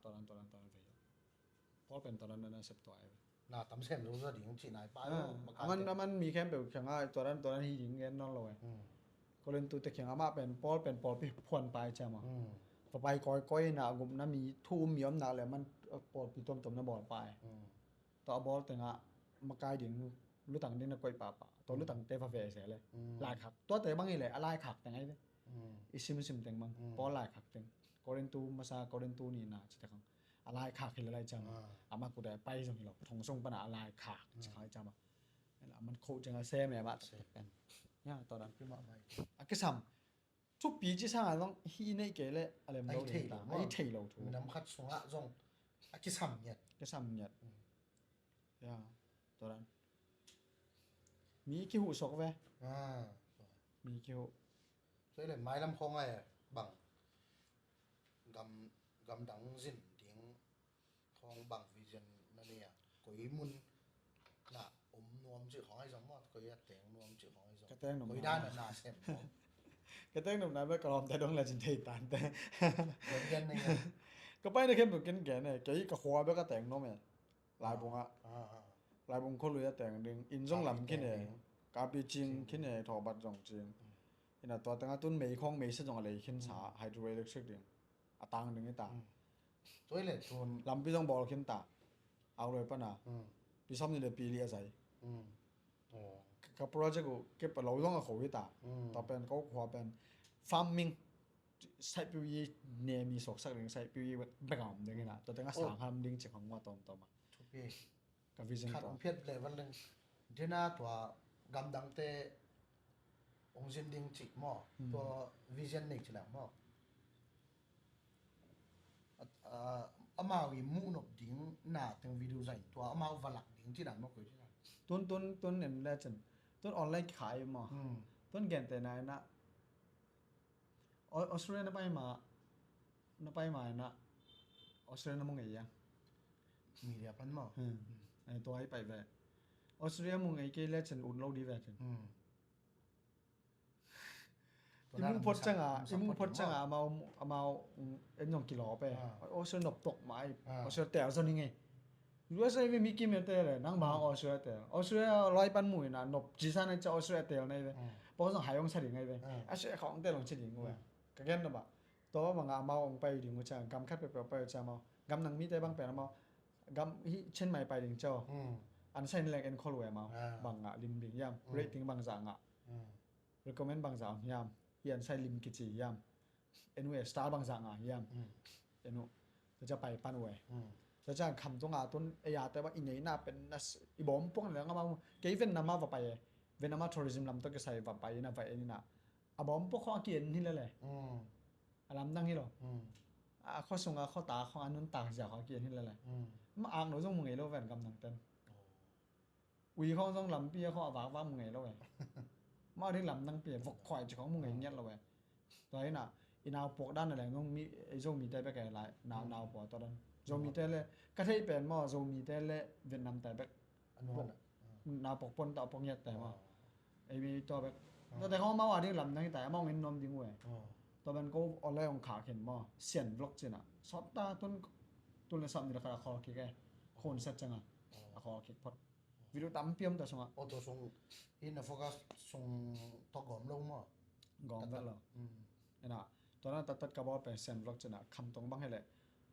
Tua dan, tua dan, tua dan va hilh. Paul pen tua dan na sep tua e. Na tam sem zo zo ding cih nai pa. A man, a man mi khempeuh kiangah tua dan, tua dan hi ding gen nawn lo e. Korintu te kiangah amah pen, Paul pen pawlpi phuan pai ciam a. Va pai kawikawi na a gupna mi thu um mi om nak le man pawlpi tuamtuam na bawl pai. Tua a bawl tengah makai ding, lutang ding na koih pahpah. Tua lutangte va ve se le. Laikhak. Tuate bang hi le a laikhak teng ahi ve. I simsim teng bang. Paul laikhak teng. Korintu masa, Korintu nihna cite khang. A laikhak hi le lai ciam a. Amah kut a pai zong hi lo. Thong sung pana a laikhak ci khang lai ciam a. A man khoh ciang a sem e mah taktak pen. Ya, tua dan. A kisam. Thupi ci sang a zong hi nei kei le a lem lo ding ta. A i thei lo thu. Minam khat sungah zong a kisam ngiat. Kisam ngiat. Ya, tua dan. Mi kihuh sok ve. Mi kihuh. Tua le mailam khong ai bang gam, gamdang zin ding khong bang vision na nei a, koi mun na om nuam cih khong ai zong maw, koi a teng nuam cih khong ai zong. Ka teng nuam koi dan na sem nuam. Ka teng nuam na be ka lawmte dong le cin thei tante. Ka pai na khempeuh ken gen e, kei ka khua be ka teng nuam e. Laibung ah. Laibung khualui a teng ding. Inn zong lam khin e. Kapi cing khin e, thawhbat zong cing. Ina tua tengah tun mei khawng mei se zong a lei khin sa, hydroelectric ding. A tang ding hi ta. Lampi zong bawl khin ta. Auloi pana. Pi sawm nih le pi li a zai. Ka project uh ke pa lo zong a kho hi ta. Tua pen ko khua pen farming. saipui nem i suaksak ding, saipui bek a om ding ina, tua teng a sang ham ding ci khong ngua tawmtawm a. Thupi. Ka vision tua. Khat phiat le van leng. Dena tua gamdangte hong zin ding ci maw. Tua vision nei ci leng maw. A, a, amau i muh nop ding na teng video zai tua amau va lak ding ci dan maw koi ci dan. Tun, tun, tun en le cin. Tun online khai maw. Tun gente na ina. Au-, Australia na pai ma, na pai ma ina Australia na mu ngei a. Media pan maw. Hmm. Eh, tua i pai ve. Australia mu ngei kei le cin ut lo di ve cin. Hmm. I mu phot canga, i mu phot canga amau, amau, mm, en zong kilawp e. Ah. Australia nop tok mai. Ah. Australia tel zon i ngei. U S A ve mi kim e tel e, nang bang Australia tel. Australia lai pan mu ina nop ci sa na ca Australia tel na i ve. Pau zong hai ong sa ding ai ve. Australia khong tel ong ci ding u e. Ka gen no ba. Tua bang a amau ong pai ding u ca, gam khat peuhpeuh pai u ca amau. Gam nang mite bang pen amau. Gam hi Chiang Mai pai ding ca. An sa in leng en khol u e amau. Bang a lim ding hiam. Rating bang za ngah. Recommend bang za ong hiam. Hi an sa in lim kici hiam. En u e star bang za ngah hiam. En u. Tua ca pai pan u e. Tua ca kham tung a tun e ya te ba i nei na pen na i bawm pong le nga ma. Kei Vietnam a va pai e. Vietnam a tourism lam to kisai va pai na va en ina. A bawm pok khong a kien hi lele. A lamdang hi lo. A khuasung a khuata khong a nuntak zia khong a kien hi lele. Ma ak no zong mu ngei lo ven gamdang ten. Ui khong zong lampi a khong a vakvak mu ngei lo e. Ma ding lamdang pi a vok khoi ci khong mu ngei ngiat lo e. Tua ina i nau puak dan a leng zong mi, Zomite bek e lai nau, nau puak tua dan. Zomite le ka thei pen maw Zomite le Vietnam te bek. Nau pok pon ta pok ngiat te maw. Ei mi tua bek. Tua te khong mau a ding lam nang i tai amau ngin nom ding u e. Tua ben ko online ong kha khin maw. Sian vlog cina. Sawt ta tun, tun le sam ni la kha khol kik e. Khon set canga. A khol kik phot. Video tampi om ta sunga. O tua sung. Ina focus sung to gom lo maw. Gom vet lo. Ina. Tua na tattat ka bawl pen Sian vlog cina. Kham tong bang hele.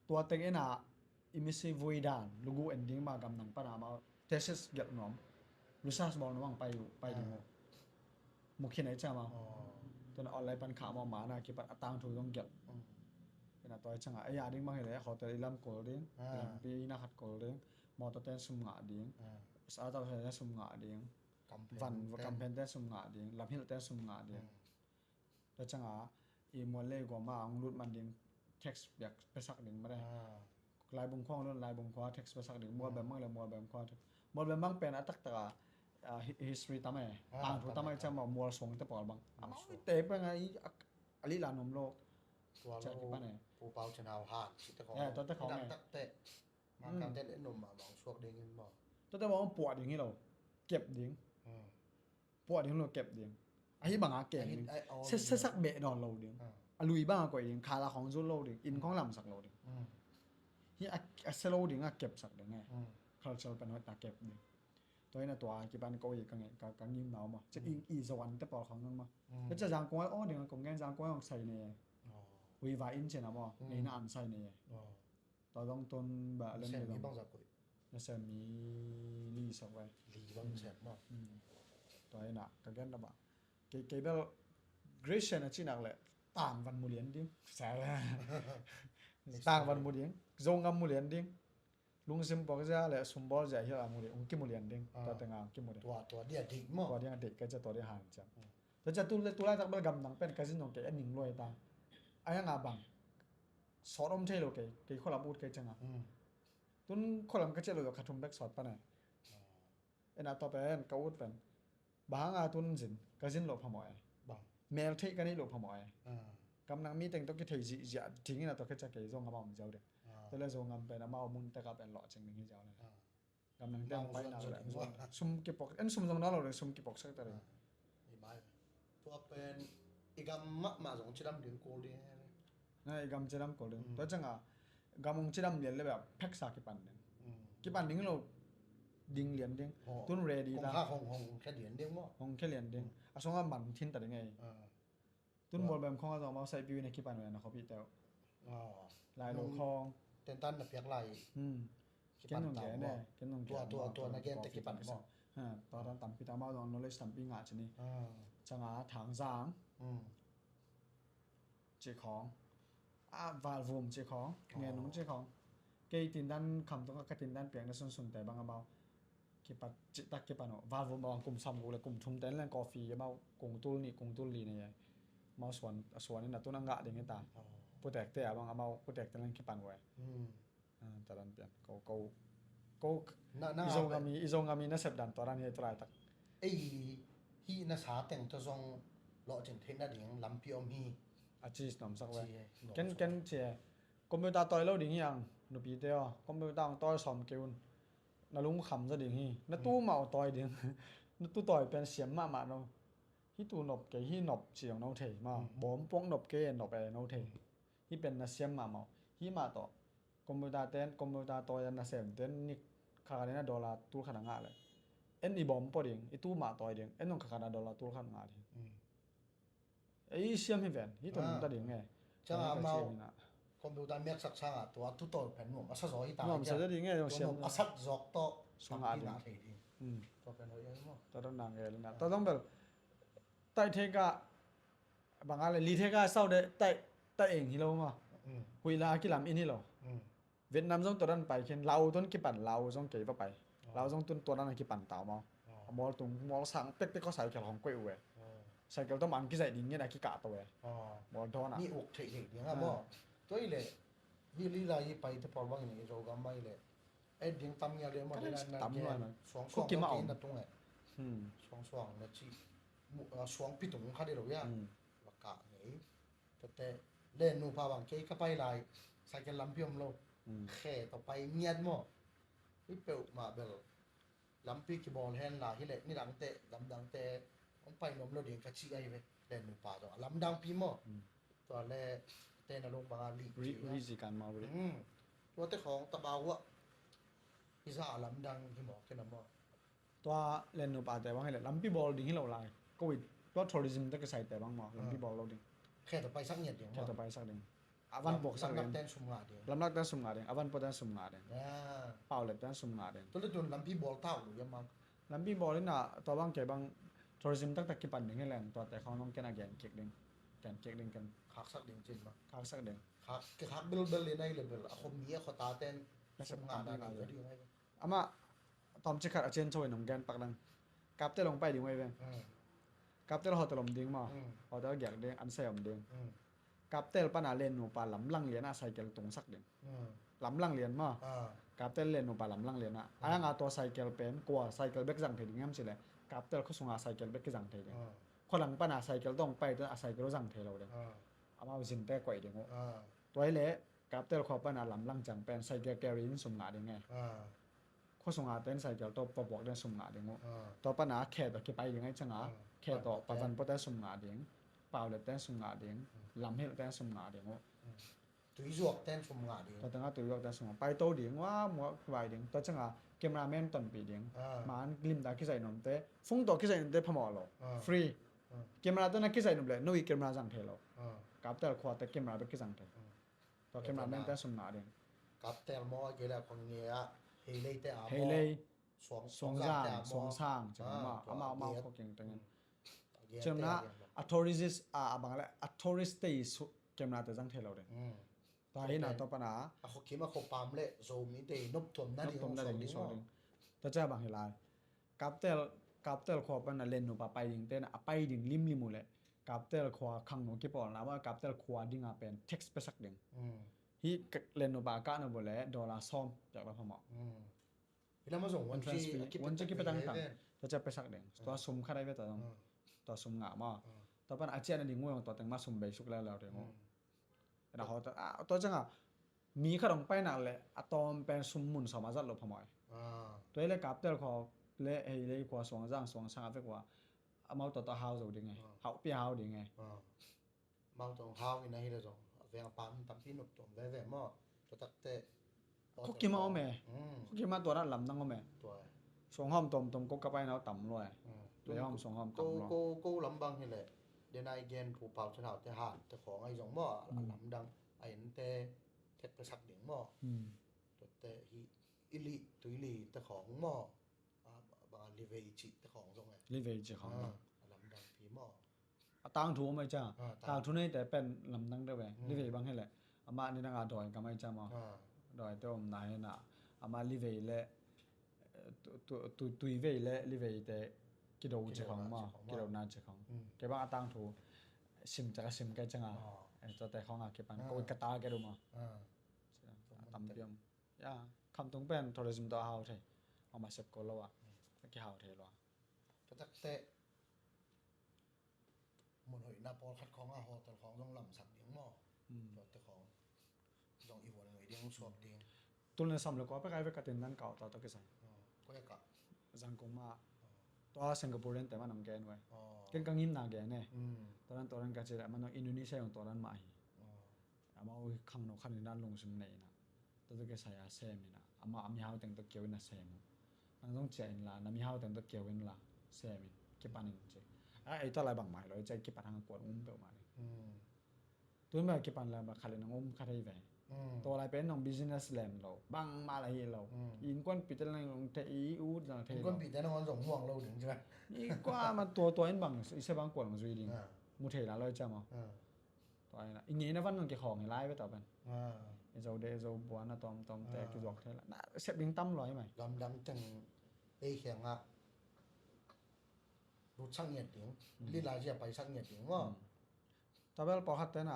Tua teng ina. I misi vui dan lugu ending ma gamdang pana ma thesis gelh nuam research bawl nuam pai pai ding uh. Mukhin ai cha ma. Tuna online pan kha ma ma na kipan a tangthu zong gelh. Ina toi changa ai a ding bang hi le hotel i lam kol ding. Lampi ina khat kol ding. Motor ten sum ngah ding. Sa tau ten sum ngah ding. Van kampen ten sum ngah ding. Lamhilh ten sum ngah ding. Tua changa i mual le gom a hong lut man ding text biak pesak ding mare. Laibung khua hong lut laibung khua text pesak ding mual bem mang le mual bem khua text mual bem mang pen a taktak a history tam e. Tangthu tam e chama mual suang te pawl bang amau i te peng a i a lila nom lo. Tua lo kipan e. Pu Pau Chin Hau hat si te khong. Tua te khong e. Mang kan te le nom ma bang suak ding in mo. Tua te bang puah ding hi lo. Kep ding. Puah ding lo kep ding. Ahi banga kep ding. Sesak beh dawn lo ding. A lui banga koih ding khala khong zul lo ding in khong lamsak lo ding. Hi a se lo ding a kepsak ding e. Cultural pen hoih ta kep ding. Tua ina tua kipan ko i ka ngim nau ma. Ci i zoan te pawl khong nang ma. Ka ca zangkuang o ding a kong gen zangkuang ong sai ne. Hui va in cina mo. Nei na an sai ne. Tua zong tun ba len mi bang zak koi. Na sem mi li sak vai. Li bang sem ma. Tua ina ka gen na ba. Kei kei bel Grecian a cinak le tang van mu lian ding. Sa tang van mu ding. Zongam mu lian ding. Lungsim puak zia le sumbawl zia hi la mu lian. Ung ki mu lian ding. Tua tenga ung ki mu lian. Tua tua dia dik mo. Tua dia dik ka ca tua dia han ciang. Tua ca tu le tu lai tak bel gam nang pen ka zin nong kei a ning luai ta. A yang a bang. Sawt om thei lo kei, kei khualam ut kei cianga. Tun khualam ka ciah lo ka thum bek sawt pan e. Ena tua pen ka ut pen. Bang hanga tun zin, ka zin lo phamawh e. Mel theih ka neih lo phamawh e. Kam nang mi teng tawh kithei zihziah dingin a tua ka ciah kei zong amah om ziau ding. Tua le zong ngam pen amah om un teka pen lawh cing ding hi ziau le. Gam nang teng pai na lo ding zong. Sum kipok, en sum zong na lo ding sum kipok sak ta ding. Tua pen i gam mahmah zong cidam ding kul ding. Na i gam cidam kul ding. Tua cianga gam hong cidam lian le bia pheksa kipan ding. Kipan ding lo ding lian ding. Tun ready ta. Hong kha hong hong khe lian ding mo. Hong khe lian ding. A songa man thin ta ding ei. Tun bol bem khong a zong mau sai piu na kipan ve na khopi teu. Lai lo khong. Tentan na piak lai. Ken nong gen e, ken nong gen. Tua tua na gen te kipan mo. Tua tan tampi ta mau zong knowledge tampi ngah cini. Cianga thang zang. Ci khong. A, valvum ci khawng, ngenung ci khawng. Kei tindan kham tungah ka tindan piakna sunsunte bang amau kipat cihtak kipan uh. Valvum bang kum sawmguk le kum thumte leng coffee amau kungtul nih kungtul li nei ai. Amau suan, a suan in a tun a ngah ding hi ta. Putekte a bang amau putekte leng kipan uh ai. Ah, tadan pian. Ko, ko, ko, i Zogam i, i Zogam i nasep dan tua dan hi tua laitak. Ei, hih na sa teng tawh zong lawhcin theih nading lampi om hi. A ci nuamsak ve. Ken, ken ci e. Computer tawi lo ding hi ang, nupite aw. Computer ang tawi sawm kei un. Na lungkham zaw ding hi. Na tu mah uh tawi ding. Na tu tawi pen siam mahmah no. Hih tu nop kei, hih nop ci ang no thei ma. Bawm puak nop kei, nop e no thei. Hih pen na siam mahmah uh. Hih mah tawh. Computer ten, computer tawi a nasem ten, nik khat khat in a dollar tul khat a ngah le. En i bawm pua ding, i tu mah tawi ding, en nong khat khat a dollar tul khat ngah ding. Ei siam hi ven, hih tawh nungta ding e. Ciang amau computer miaksak sangah tua tu tawi pen nuam a sa zaw hi ta. Nuam sa ding e, nuam siam a sat zawk tawh sungah ding. Tua pen hoih e maw. Tua dong nang e lina. Tua dong bel. Taih theka bang a le li theka sau de taih, taih eng hi lo maw. Huih la a kilam in hi lo. Vietnam zong tua dan pai khin, lau tun kipan lau zong kei va pai. Lau zong tun tua dan a kipan tau maw. A mual tung mual sang pekpek ko cycle hong koih uh e. Cycle tawh man kizaih ding ngen a kikah to e. Mual dawn a. Mi uk theih theih ding a maw. Tua i le hi li lai hi pai te pawl bangin i Zogam mai le. Et ding tam ngial le maw. Tam ngial na. Suang suang na tung e. Suang suang na ci. Suang pitung kha di lo ya. Va kah ngei. Tete len nupa bang kei ka pai lai cycle lampi om lo. Khe tawh pai ngiat maw. Hi peuhmah bel lampi kibawl hen la hi leh nidangte lamdangte hong pai nuam lo ding ka cih ahi ve. Len nupa tawh a lamdangpi maw. Tua le tena lung banga lih ri zi kan maw ri. Tuate khawng taba uah hi za a lamdang hi maw kena maw. Tua len nupate bang hi le lampi bawl ding hi lo lai. Covid tua tourism te kisaite bang maw lampi bawl lo ding. Khe tawh paisak ngiat ding. Khe tawh paisak ding. A van puaksak ding. Lamlak ten sum ngah ding. Lamlak ten sum ngah ding. A van puak ten sum ngah ding. Paulet ten sum ngah ding. Tua le tun lampi bawl tau lo yam bang. Lampi bawl ina tua bang kei bang tourism taktak kipan ding hi leng tuate khawng nong ken a gen kik ding. Gen kik ding ken. Khaksak ding cin bang. Khaksak ding. Khak, kikhak bilbil ina hi le bil a khom mi a khota ten sum ngah ding. Amah tawmcik khat a cian tho in hong gen pak dang. Kaptel hong pai ding uh ei ve. Kaptel hotel om ding maw. Hotel giak ding an sai om ding. Kaptel pana len nupa lamlang lian a cycle tungsak ding. Lamlang lian maw. Kaptel len nupa lamlang lian a ayang a tua cycle pen kua cycle bek zang thei ding hiam cile. Kaptel khuasunga cycle bek kizang thei ding. Khualang pana cycle tawng pai te a cycle zang thei lo ding. Amau zinte koih ding uh. Tua hi le Kaptel khua pana lamlang ciang pen cycle carry in sum ngah ding e. Khuasunga ten cycle tawh pabuak den sum ngah ding uh. Tua pana khe tawh kipai ding ai cianga khe tawh pavan pawh ten sum ngah ding. Paulet ten sum ngah ding. Lamhilh ten sum ngah ding uh. Tuizuak ten sum ngah ding. Tua tanga tuizuak ten sum ngah. Paito ding ua muak vai ding. Tua cianga cameraman tonpih ding. Maan limta kizaih nuamte phung tawh kizaih nuamte phamawh lo. Free. Camera tena kizaih nuam le no i camera zang thei lo. Kaptel khua te camera bek kizang thei. Tua cameraman te sum ngah ding. Kaptel maw a kei le a khong nge a heilei te a maw. Heilei. Suangzang suangsang cin amah amah amah khua keng tengin. Ciamna a tourist a bang le a tourist te i camera te zang thei lo ding. Ta hi na to pana a khuakim a khuapam le Zomi te i noptuam na ding suak ding. Ta cia bang hi lai. Kaptel, Kaptel khua pan a len nupa pai ding ten a pai ding limlim uh le Kaptel khua khangno kipawlna maw Kaptel khua dinga pen tax pesak ding. Hi len nupa kahna bu le dollar sawm piak lo phamawh. Hi lam a zong wan ci kipetang tang. Tua cia pesak ding. Tua sum khat ai ve ta zong. Tua sum ngah maw. Tua pan a ciahna ding uh zong tua teng mah sum beisuk leuleu ding uh. Ena hawh tua cianga mi khat hong pai nak le a tawm pen sum mun sawm a zat lo phamawh. Tua hi le Kaptel khua le hei le khua suangzang suangsang a vek ua amau tawh tawh hau zo ding e. Hauhpi a hau ding e. Amau tawh hau in ahi le zong a veng a pan tampi nop tuam veve maw. Tua takte Khukima om e. Khukima tua na lamdang om e. Suanghawm tomtom ko ka paina tam lua e. Leihawm suanghawm tam lua. Ko lambang hi le dena i gen pu pau thunau te han te khawng ai zong maw a lamdang a ente thek pesak ding maw. Tuate hi ili tuili te khawng maw. Bang a livei cih te khawng zong e. Livei cih khawng a lamdang pi maw. A tangthu om ai cia. Tangthu nei te pen lamdang deuh e. Livei bang hi le Amah nidang a dawi gam ahi ciang maw. Ah. Dawite omna hi na. Amah livei le, eh, tu, tu, tu, tuivei le liveite kido ci khong maw. Kido na ci khong maw. Kido na ci khong. Mm. Kei bang a tangthu sim ciang ka sim kei ciang a. Ah. Eh, tuate khong a kipan. Ah. Ko ka ta kei du maw. Ah. A tampi om. Ya, Khamtung pen tourism tawh a hau thei. Amah sep ko lo a. Mm. A kihau thei lo a. Ka takte mun hoihna pawlkhat khawng a hotel khawng zong lamsak ding maw? Hmm. Tuate khawng zong i vuan ngei ding, suak ding. Tul na sam le kua pek ai ve ka tin nan kau ta ta kisai. Oh, kua ya ka? Zangkong ma. Oh. Tua Singaporean te ma nang gen ve. Oh. Ken ka ngim na gen e. Hmm. Tua nan tua nan ka ci le ma nang Indonesia yong tua nan ma hi. Oh. Amau khangno khan in a lungsim nei in a. Tua tua kisai a sem in a. Amau a mihau teng tua kiau in a sem uh. Nang zong cia in la, na mihau teng tua kiau in la, sem in, kipan in ci. A, ei tua lai bang mai lo, ei cia kipan hang kuan um peuh mah ni. Hmm. Tun mah kipan la, ba khat le nang um khat hei ve. Hmm. Tua lai pen nang business lem lo, bang mah la hi lo. Hmm. Innkuanpihte nang zong thei, i ut zong thei lo. Innkuanpihte nang zong muang lo ding ci la. I kua ma tua tua in bang, i se bang kuan zui ding. Ah. Mu thei la lo i cia maw. Ah. Tua hi na, i ngeina van zong kikhawng hi lai ve tua pen. Ah. I zo de, i zo buan a tawmtawmte kizuak thei lai. Na sep ding tam lua hi mai. Gamdang teng ei khiangah lutsak ngiat ding. Mm. Lila zia paisak ngiat ding maw? Mm. Tua bel pawlkhat te na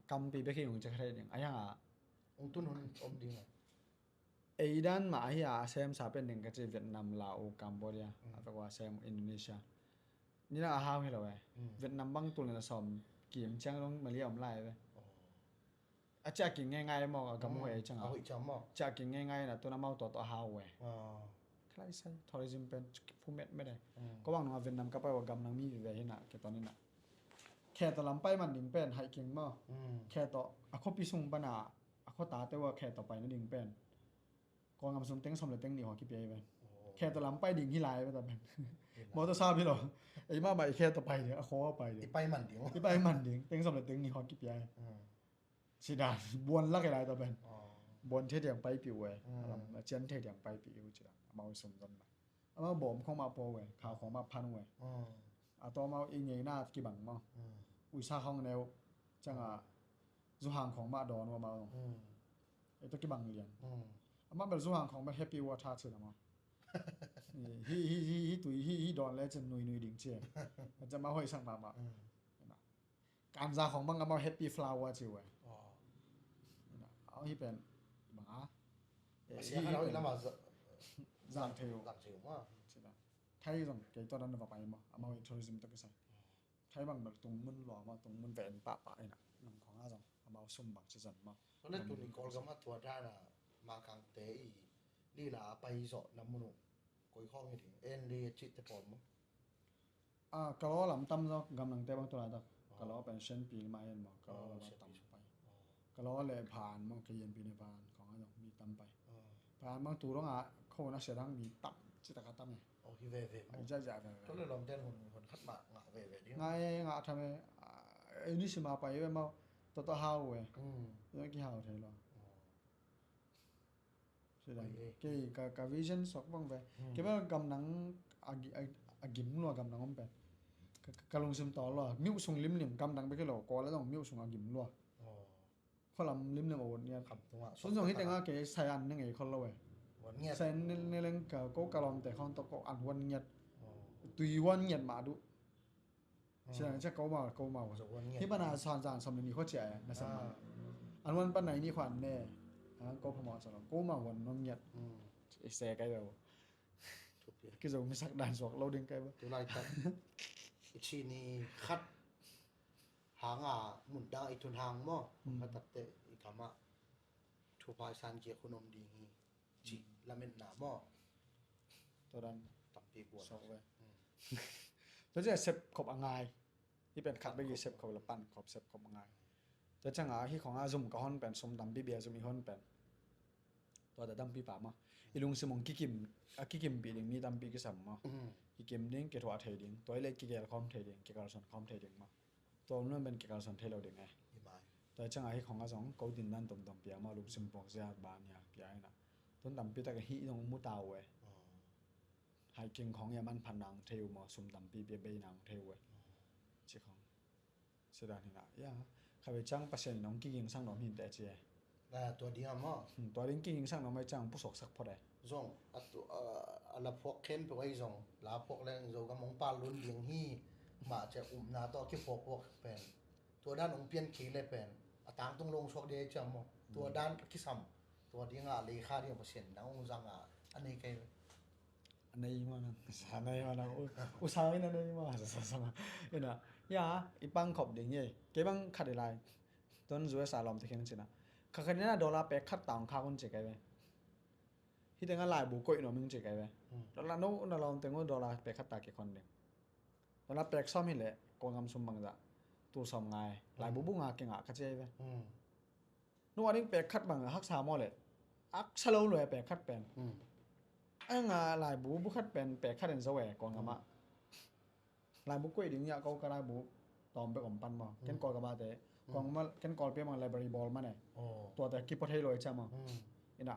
kampi bek hi ung ci kha thei ding. A hiang a. Ung tun hun om ding a. Ei dan mah ahi a, a semsa pen ding ka ci Vietnam, Laos, Cambodia, mm, a vek ua sem Indonesia. Nidang a hau hi lo e. Mm. Vietnam bang tul nila sawm kim ciang dong mali a om lai ve. Oh. A ciah king ngeingai maw, a gam uh ei ciang a. A hoih ciang maw. Ciah king ngeingai na tun amau tua tawh a hau e. Oh. Khlai sai, tourism pen phu metmet e. Mm. Ko bang nung a Vietnam ka pai ua gam nang mi vive hi na, ke tawh ni na. Khe tawh lam pai man ding pen haih king maw. Mm. Khe tawh a khuapi sung pan a, a khuata te ua khe tawh pai na ding pen. Kawlgam sung teng sawm le teng nih hua kipia hi ven. Oh. Khe tawh lam pai ding hi lai ve ta pen. Hi lai. Mawtaw sa bi lo. Ei mahmah i khe tawh pai ding, a khaw a pai ding. I pai man ding. I pai man ding. Teng sawm le teng nih hua kipia hi. Hmm. Sida, buan lak hi lai ta pen. Oh. Buan thei diang paipih uh e. Hmm. A lam, a cian thei diang paipih uh ci la. Amau sum zon la. Amau bawm khong mah pua uh e. Khau khong mah phan uh e. Hmm. A tawm amau i ngeina kibang maw. Hmm. Uisa khong neu. Ciang a. Zuhang khong mah dawn uh amau. Hmm. Ei tawh kibang lian. Hmm. Amah bel zuhang khong bel happy water ci na maw. Hi, hi, hi, hi tui, hi, hi dawn le cin nui, nui ding ci. A cin amah hoih sak mahmah. Hmm. Kanza khong bang amah happy flower ci uh e. Oh. Amah hi pen bang a. Eh, a sia hi, khat hi a hoih pen lam a za-, zang thei uh. Zang thei uh maw. Ci na. Thai zong kei tua dan va pai maw. Amah hoih tourism tawh kisai. Hmm. Thai bang bel tungmun lua maw, tungmun ven pahpah in a, nang khong a zong, amau sum bang ci zon maw. Tua le tuni Kawlgam a tua dan a, Mangkangte i lila a pai zawhna mun uh, koi khawng hi ding, en li a cihte pawl maw. Ah, Kalaw lam tam zaw, gamdangte bang tua laitak, oh, Kalaw pen Shanpi mah hi maw, Kalaw lam tam pai. Oh. Kalaw le Phan maw, Kayin pi ne Phan, khong a zong mi tam pai. Ah. Phan bang tu dong a, kho na sia dang mi tam, ci tak a tam e. Oh, hi veve maw. Ai, zia, zia veve. Tua le lawmten hun, hun khat mah ngah veve ding. Ngah e, ngah tham e. Ah, ei ni sima pai ve maw. Tua tua hau e. Hmm. Tua kihau thei lo. Oh. Sida. Oi, eh. Kei ka, ka vision sok bang ve. Hmm. Kei bang gamdang a gi-, a, a gim lua gamdang om pen. Ka, ka, ka lungsim tawl lua. Miuh sung limlim gamdang bek hi lo. Kua le zong miuh sung a gim lua. Oh. Khualam limlim a vuan ngiat. Khamtung ah. Sun zong hi teng a kei Sayan ne ngei khol lo e. Vuan ngiat. Sayan ne, ne leng ka, ko ka lawmte khong tawh ko an vuan ngiat. Oh. Tui vuan ngiat mah duh. Hmm. Siang cia ko ma, ko ma vuan. Zo vuan ngiat. Hi pan a san zan som ni khua cia e, na sam ma. Ah. An vuan pan nai ni khua an ne. Ah, ko pha ma sa lo. Ko ma vuan nuam ngiat. Hmm. I se kai lo. Thupi. Kizo mi sak dan suak lo ding kai ba. Tu laitak. I ci ni khat. Hang a mun dang i tun hang maw. Hmm. Kha takte i kam ah thupha i san kiak hun om ding hi. Cih lametna maw. Tua dan. Tampi buan. Sok ve. Hmm. Tua ciang sep khop a ngai. Hi pen khat bek i sep khop la pan khop sep khop a ngai. Tua ciang a hi khong a zum ka hon pen sum tampi bia zum i hon pen. Tua ta tampi pa maw. I lungsim ong kikim, a kikimpih ding mi tampi kisam maw. Mm. Kikim ding, kithuah thei ding. Tua i le kigelkhawm thei ding, kikalsuan khawm thei ding maw. Tua om lo pen kikalsuan thei lo ding e. Hi mai. Tua ciang a hi khong a zong, ko din dan tomtom pia maw, lungsim puak zia ban ya pia hi na. Tun tampi tak a hi zong mu ta uh e. Oh. Hai king khong ya manphat nang thei uh maw, sum tampi pia bei nang thei uh e. Oh. Ci khong. Ci dan hi na. Ya. A ve ciang Pasian in hong kigingsak nuam hi inteh ci e. Ah, tua ding a maw? Hmm, tua ding kigingsak nuam ahih ciang pusuaksak phot e. Zong a tu, a, a la phuak khempeuh ahi zong, la phuak leng Zogam hong pal lun ding hi mah ci a, upna tawh a kiphuakphuak pen. Tua dan hong pian kei le pen a tangtung lo hong suak ding ahih ciang maw? Tua dan a kisam, tua ding a lei kha ding a Pasian in nang hong zang a, a nei kei ve. A nei maw nang? Sa nei maw nang? U, u sang in a nei maw? Sa, sa, sa. Ina, ya, i pang khop ding hi. Kei bang khat i lai. Tun U S A lawmte khen cina. Kha kha ding a dollar pek khat ta hong khak un ci kei ve. Hih teng a laibu koih nuam ing ci kei ve. Hmm. Dollar no, na lawm teng uh dollar pek khat ta kikhon ding. Dollar pek sawm hi leh, Kawlgam sum bangzah. Tul sawm ngai. Laibu bu nga kei nga ka ci ai ve. Hmm. Nu a ding pek khat bang haksa maw le. Haksa lo lo e pek khat pen. Hmm. A nga laibu bu khat pen pek khat in zo e Kawlgam ah. Hmm. Laibu koih ding ya ko ka laibu tawm bek om pan maw. Ken Kawlgam ah te. Hmm. Kawlgam ah, ken Kawlpi ah mang library bawl man e. Oh. Tua te kipua thei lo e cia maw. Hmm. Ina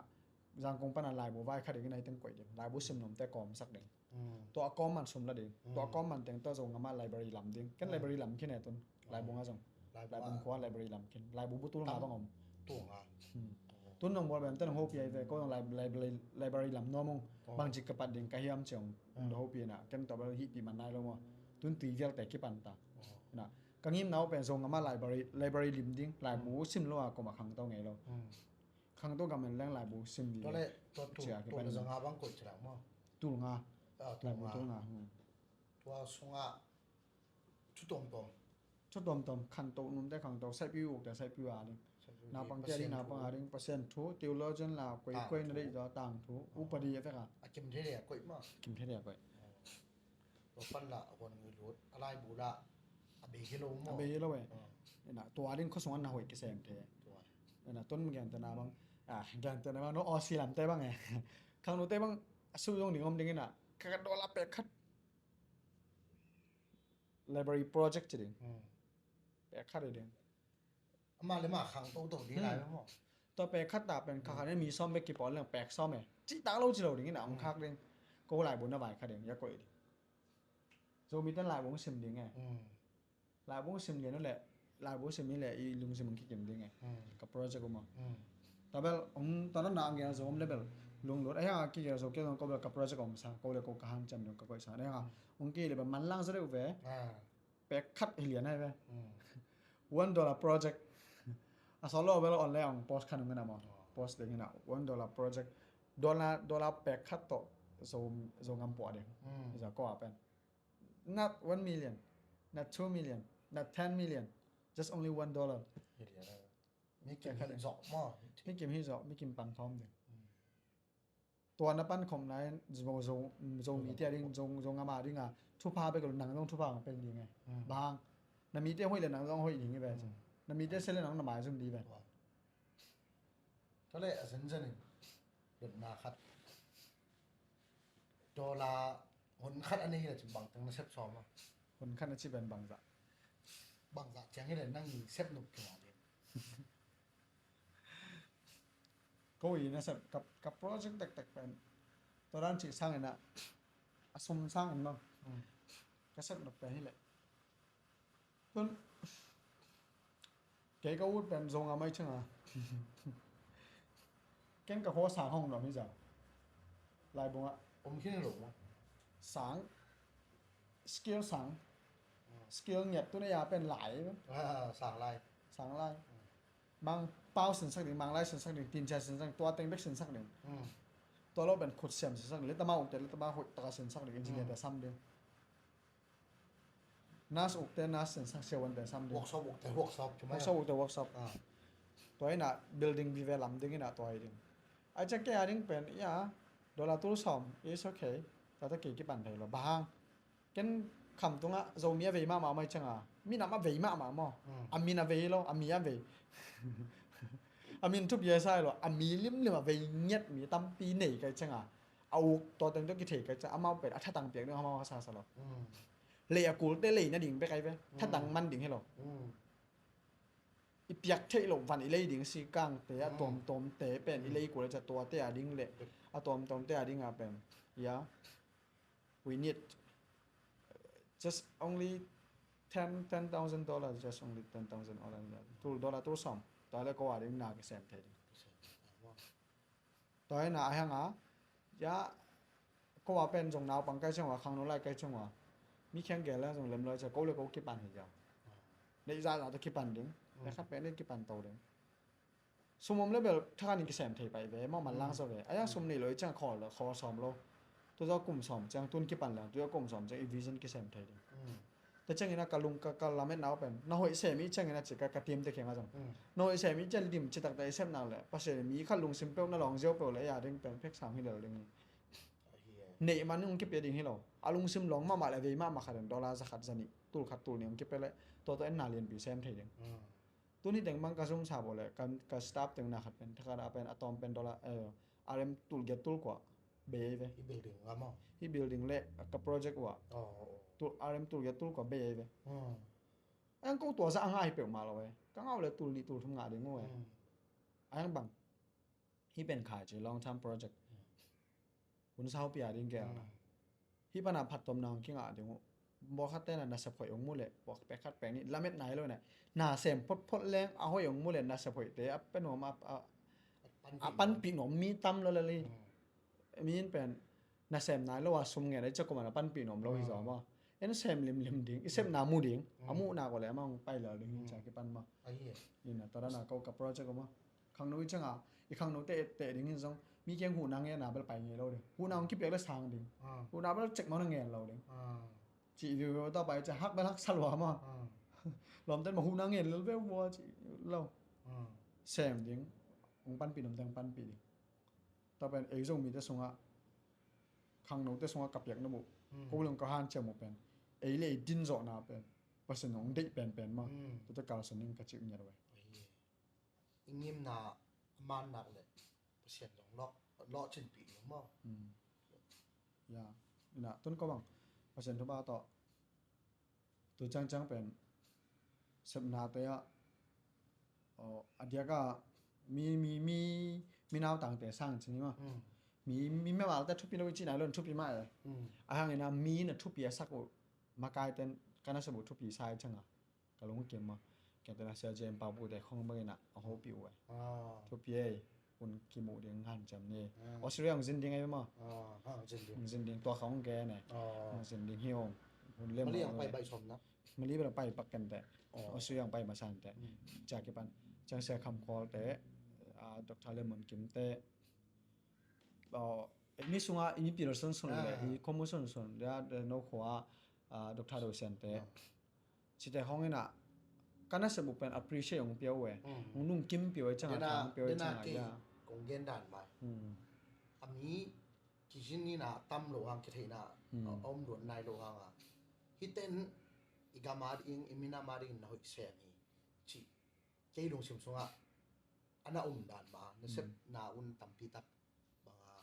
Zangkong pan a laibu vai khat ding ina hih teng koih ding. Laibu sim nuam te kawm sak ding. Mm. Tua a kawm man sum la ding. Mm. Tua a kawm man teng tua Zogam ah library lam ding. Ken library lam khin e tun. Laibu nga zong. Laibu nga. Laibu khua library lam khin. Laibu bu tul nga bang om. Tul nga. Hmm. Tun nong bawl bem te nong hopih ai ve ko zong lib-, library, library lam nuam ung. Oh. Bang cik ka pat ding ka hiam ciang. Mm. Nong hopih na. Ken tua bel hihpih man nai lo maw. Tun tui vialte kipan ta. Oh. Na. Ka ngimna uh pen Zogam ah library, library lim ding. Laibu sim lo a kawm a khangto ngei lo. Mm. Khangto gam en leng laibu sim ding. Tua le, tua tul, cia tul kipan. Tul nga bang koih ci la maw. Tul nga. Ah, tul nga. Laibu tul nga. Hmm. Tua sungah thu tuamtuam. Thu tuamtuam, khanto numte khanto, saihpiu ukte saihpiu a ding. Saihpiu naupang kia ding, Pasian thu. Naupang a ding, Pasian thu, theologian la, koi, tangthu. Koi na deih tua, tangthu, ah, upadi a vek a. A kim thei ding a koih maw. Kim thei ding a koih. Ah. Tua pan la, a huan ngui lut, a laibu la, a bei hi lo maw. A bei hi lo e. Ah. Ina, tua ding khuasung an na hoih kisem thei. Tua. Ina, tun gentehna bang, ah, gentehna bang, no Aussie lamte bang e. Khangnute bang, a su zong ding om ding ina, ka dollar pek khat. Library project ci ding. Hmm. Pek khat ding. Ama le ma khang toto ding lai maw. Tua pek khat ta pen kha khat ni mi sawm bek kipawl leng pek sawm e. Cih tak lo ci lo ding in a hong khak ding. Ko laibu na vai kha ding, ya koih ding. Zomi ten laibu hong sim ding e. Hmm. Laibu hong sim lian uh leh, laibu sim hi leh i lungsim hong kikim ding e. Hmm. Ka project uh maw. Hmm. Tua bel hong tua na na ngial zo om le bel lunglut. Ahi hang a kigial zo kei zong ko bel ka project om sa, ko le ko ka hang ciam ding ka koih sa. Ahi hang a hong ki le bel manlang za deuh ve. Ah. Pek khat hi lian ahi ve. Hmm. One dollar project. A sawt lo bel online ah hong post kha nung ina maw. Oh. Post ding ina one dollar project. Dollar, dollar pek khat tawh Zo, Zogam puah ding. Hmm. Za ko a pen. Not one million, not two million, not ten million. Just only one dollar. Hi lian ahi ve. Mi kim hi zawh maw. Mi kim hi zawh, mi kim pan khawm ding. Hmm. Tua na pan khawm lai, Zo, Zo, Zomite a ding, Zo, Zogam a ding a, thupha bek lo nang zong thupha hong peng ding e. Hmm. Bang, na mite hoih le nang zong hoih ding hi ve. Hmm. Na mite se le nang na maizum ding hi ve. Tua. Tua le a zenzen in, lutna khat. Dollar hun khat a nei hi le cin bang teng na sep sawm a. Hun khat a ci pen bangzah. Bangzah ciang hi le nang i sep nop kei a ding. Ko i na sep ka, ka project tektek pen. Tua dan cih sang ina a sum sang in maw. Hmm. Ka sep nop pen hi le. Tun kei ka ut pen Zogam ahi ciang a. Ken ka khua sang hong nuam hi zah. Laibung ah. Om khin lo maw. Sang. Skill sang. Hmm. Skill ngiat tu na ya pen lai. Ah, sang lai. Sang lai. Hmm. Mang pau sinsak ding, mang lai sinsak ding, tinsia sinsak ding, tua teng bek sinsak ding. Hmm. Tua lo pen khut siam sinsak ding, letama uk te, letama hoih taka sinsak ding, engineer te sam ding. Nurse uk te, nurse sinsak, siavuan te sam ding. Workshop uk te, workshop, cuma workshop ya. Uk te, workshop. Ah. Tua ina building vive lam ding ina tua hi ding. Ai ciang kei a ding pen, ya, dollar tul sawm, it's okay. Tua ta kei kipan thei lo. Bang hang. Ken Khamtung ah Zomi a vei mahmah mai ciang a. Minam a vei mahmah maw. Hmm. A min a vei lo, a mi a vei. A min thupi a sa lo, a mi limlim a vei ngiat mi tampi nei kai ciang a. A uk tua teng tua kithei kai ciang a, amau pen a thatang piak ding amau a sasa lo. Hmm. Lei a kulte lei nading bek ai ve. Hmm. Thatang man ding hi lo. Hmm. I piak theih loh van i lei ding si kangte a, hmm, tuamtuamte pen i, hmm, lei kul a ciah tuate a ding le a tuamtuamte a ding a pen. Ya. We need, uh, just only ten, ten thousand dollars, just only ten thousand dollars. Tul dollar tul sawm. Tua le ko a ding na kisem thei ding. Tua hi na a hang a, ya, ko a pen zong naupang kai ciang ua, khangno lai kai ciang ua, mi khiang gel le zong lem loi cia, ko le ko kipan hi cia. Neih zahzah tawh kipan ding. Le khat pen neih kipan to ding. Sum om le bel thakan in kisem thei pai ve, mawh man lang zaw ve. A ya sum neih loi ciang khawl, khawl sawm lo. Tu zaw kum sawm ciang, tun kipan leng, tu zaw kum sawm ciang, i vision kisem thei ding. Tua ciangin a ka lung, ka, ka lametna uh pen na hoih sem i ciangin a ci ka, ka team te kiangah zong, na hoih sem i ciang lim citak ta i sep nak leh Pasian in mi khat lungsim peuh na lawng ziau peuh leh ei a ding pen phek sang hi lel ding hi. Neih man in hong kipia ding hi lo. A lungsim lawng mahmah leh vei mahmah khat in dollar za khat za nih, tul khat tul nih hong kipia leh tua tawh en na lianpi sem thei ding. Tuni teng bang ka zumsa baw leh ka, ka staff teng na khat pen, thakhat a pen, a tawm pen dollar, eh, R M tul giat tul kua bei ei ve. Hi building ngam aw. Hi building le ka project uh ah. Tul, R M tul giat tul kua bei ei ve. Ang ko tua za a ngah hi peuhmah lo ei. Ka ngah uh le tul nih tul thum ngah ding uh ei. Ang bang. Hi pen khai ci long term project. Hun sau pia ding kei ang. Hi pana phattom na hong kingah ding uh. Bawlkhat te na nasep hoih hong mu leh, bawlkhat pek khat pek nih lamet nai lo na. Nasem photphot leng a hoih hong mu leh nasep hoih te a pen nuam a, a, a panpih nuam mi tam lo lel hi. Mi in pen nasem nai lo a sum ngen a i ciak kuman a panpih nuam lo hi zaw maw. En sem limlim ding, i sepna mu ding, a muhna ko leh amah hong pai lel ding hi cia kipan maw. Ina tua dan a ko ka project uh maw. Khangno i cianga, i khangno te etteh ding in zong mi kiang huhna ngenna bel pai ngei lo ding. Huhna hong kipiak le sang ding. Huhna bel cek mawh na ngen lo ding. Cih viu viu tawh pai ciang hak bel hak sa lua maw. Lawmten mah huhna ngen lel viau vua cih lo. Sem ding. Hong panpih nuam teng panpih ding. Tua pen ei Zomite sungah, khangnote sungah ka piak nop uh, ko lung ka hanciam uh pen ei le ei din zawhna pen Pasian hong deih penpen maw. Tuate kalsuan ding ka cih uh ngiat uh ei. I ngimna a man nak le Pasian zong lawh, lawhcinpih lo maw. Ya, ina tun ko bang Pasian thupha tawh tu ciangciang pen sepnate ah, a diaka mi, mi, mi, mi nautangte sang cini maw. Mi, mi memalte thupi lo i cih nai lo in thupi mah e. A hangina mi na thupi a sak uh makaiten ka nasep uh thupi sa i cianga ka lungkim maw. Kei tena sia J M Pau Pute khong bangin a hopih uh e. Thupi ei, un kimuh ding hanciam ni. Australia hong zin ding ei maw. Hong zin ding tua khong ke ne. Hong zin ding hi hong. Hun lem Mali hong pai baih sawm na. Mali bela pai pak kente. Australia hong pai masan te. Cia kipan ciang sia Kham Khawl te, Doctor Lemon Kim te. Aw, i mi sungah i mipi lo sunsun le i khomu sunsun le a no khua, Doctor Do Sian te. Cite hong ina ka nasep uh pen appreciate hong pia uh e. Hong lungkim pia uh e cianga, hong pia uh e cianga. Kong gen dan mai. A mi kizin ina tam lo hang, kitheihna a om luat nai lo hanga hiten i gam a ding, i minam a ding na hoih sem hi cih kei lungsim sungah a na om dan mah, na sepna un tampi tak banga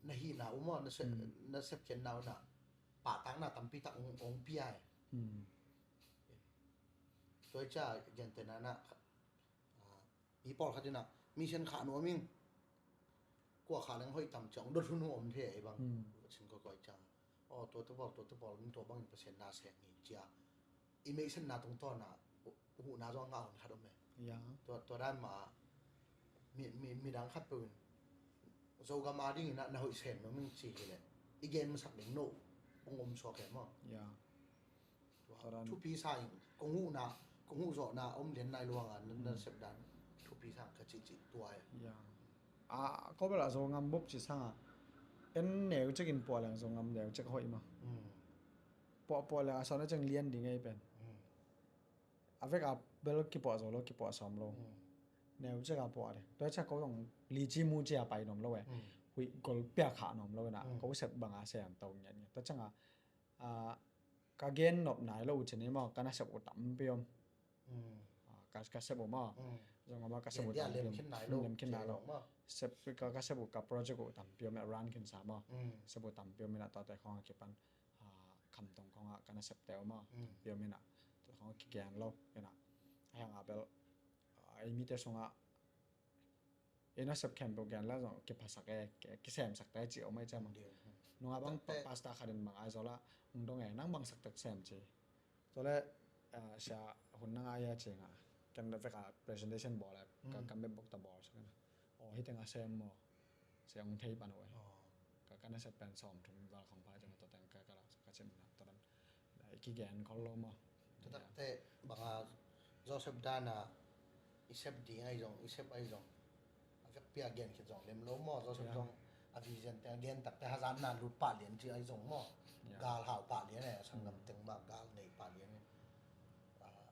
na hihna uh maw, na sep, na sepkhiatna un a pahtakna tampi tak hong, hong pia e. Tua i cia gentehna na, mi pawlkhat ina mission khah nuam ing, kua khah leng hoih tam ciang dot hun uh om thei ei bang. Sin kawikawi ciang aw, tuate pawl, tuate pawl in tua bangin Pasian na sem hi cia i meihsetna tungtawna huhna zong a ngah hun khat om e. Tua, tua dan mah mi, mi, midang khat peuh in Zogam a dingin a na hoih sem nuam ing ci hileh i gen masak ding no hong om suak e maw. Thupi sa in kong huhna, kong huhzawhna om lian nai luanga na, na sep dan thupi sa in ka cihcih tua e. A ko bel a Zogam bup ci sanga en neu cekin puah leng Zogam neu cek hoih maw. Puahpuah le a sawn a ciang lian ding ei pen. A vek a bel kipuah zo lo, kipuah sawm lo. Neu ciak a puah ding. Tua ciak ko zong lici mu cia pai nuam lo e. Huih gol piak khah nuam lo ina ko sep banga sem to ngiatngiat. Tua cianga ka gen nop nai lo uh cin hi maw, ka nasep uh tampi om. Ka, ka sep uh maw. Zong ama ka sep uh tampi om. Lemkhin nai lo. Sep ka, ka sep uh ka project uh tampi om e, run khinsa maw. Sep uh tampi om ina tuate khong a kipan khamtong khong a ka nasepte uh maw. Tampi om ina tua khong a kigen lo ina. A hiang a bel ei mite sungah i nasep khempeuh gen la zong kiphasak e, kisemsak te ci om ai ciam. Nunga bang pastor khat in bang Aizawl ah Ong dong e, nang bang sak tek sem ci. Tua le, ah, sia hun nang a ia ci nga. Ken vek a presentation bawl e, ka, ka map bok ta bawl sak na. Aw, hi teng a sem maw. Sia ong thei pan ue. Ka, ka na sep pen sawm thum val khong pha ci maw, tua teng ka, ka la, ka cim na, tua dan. I kigen khol lo maw. Tua tak te bang a Joseph dan a i sep ding ai zong, i sep ai zong. A vekpi a gen khit zong lem lo maw, Joseph zong a vision teng a gen tak te hazatna lut pah lian ci ai zong maw. Gal hau pah lian e, sanggam teng mah gal nei pah lian e. Ah,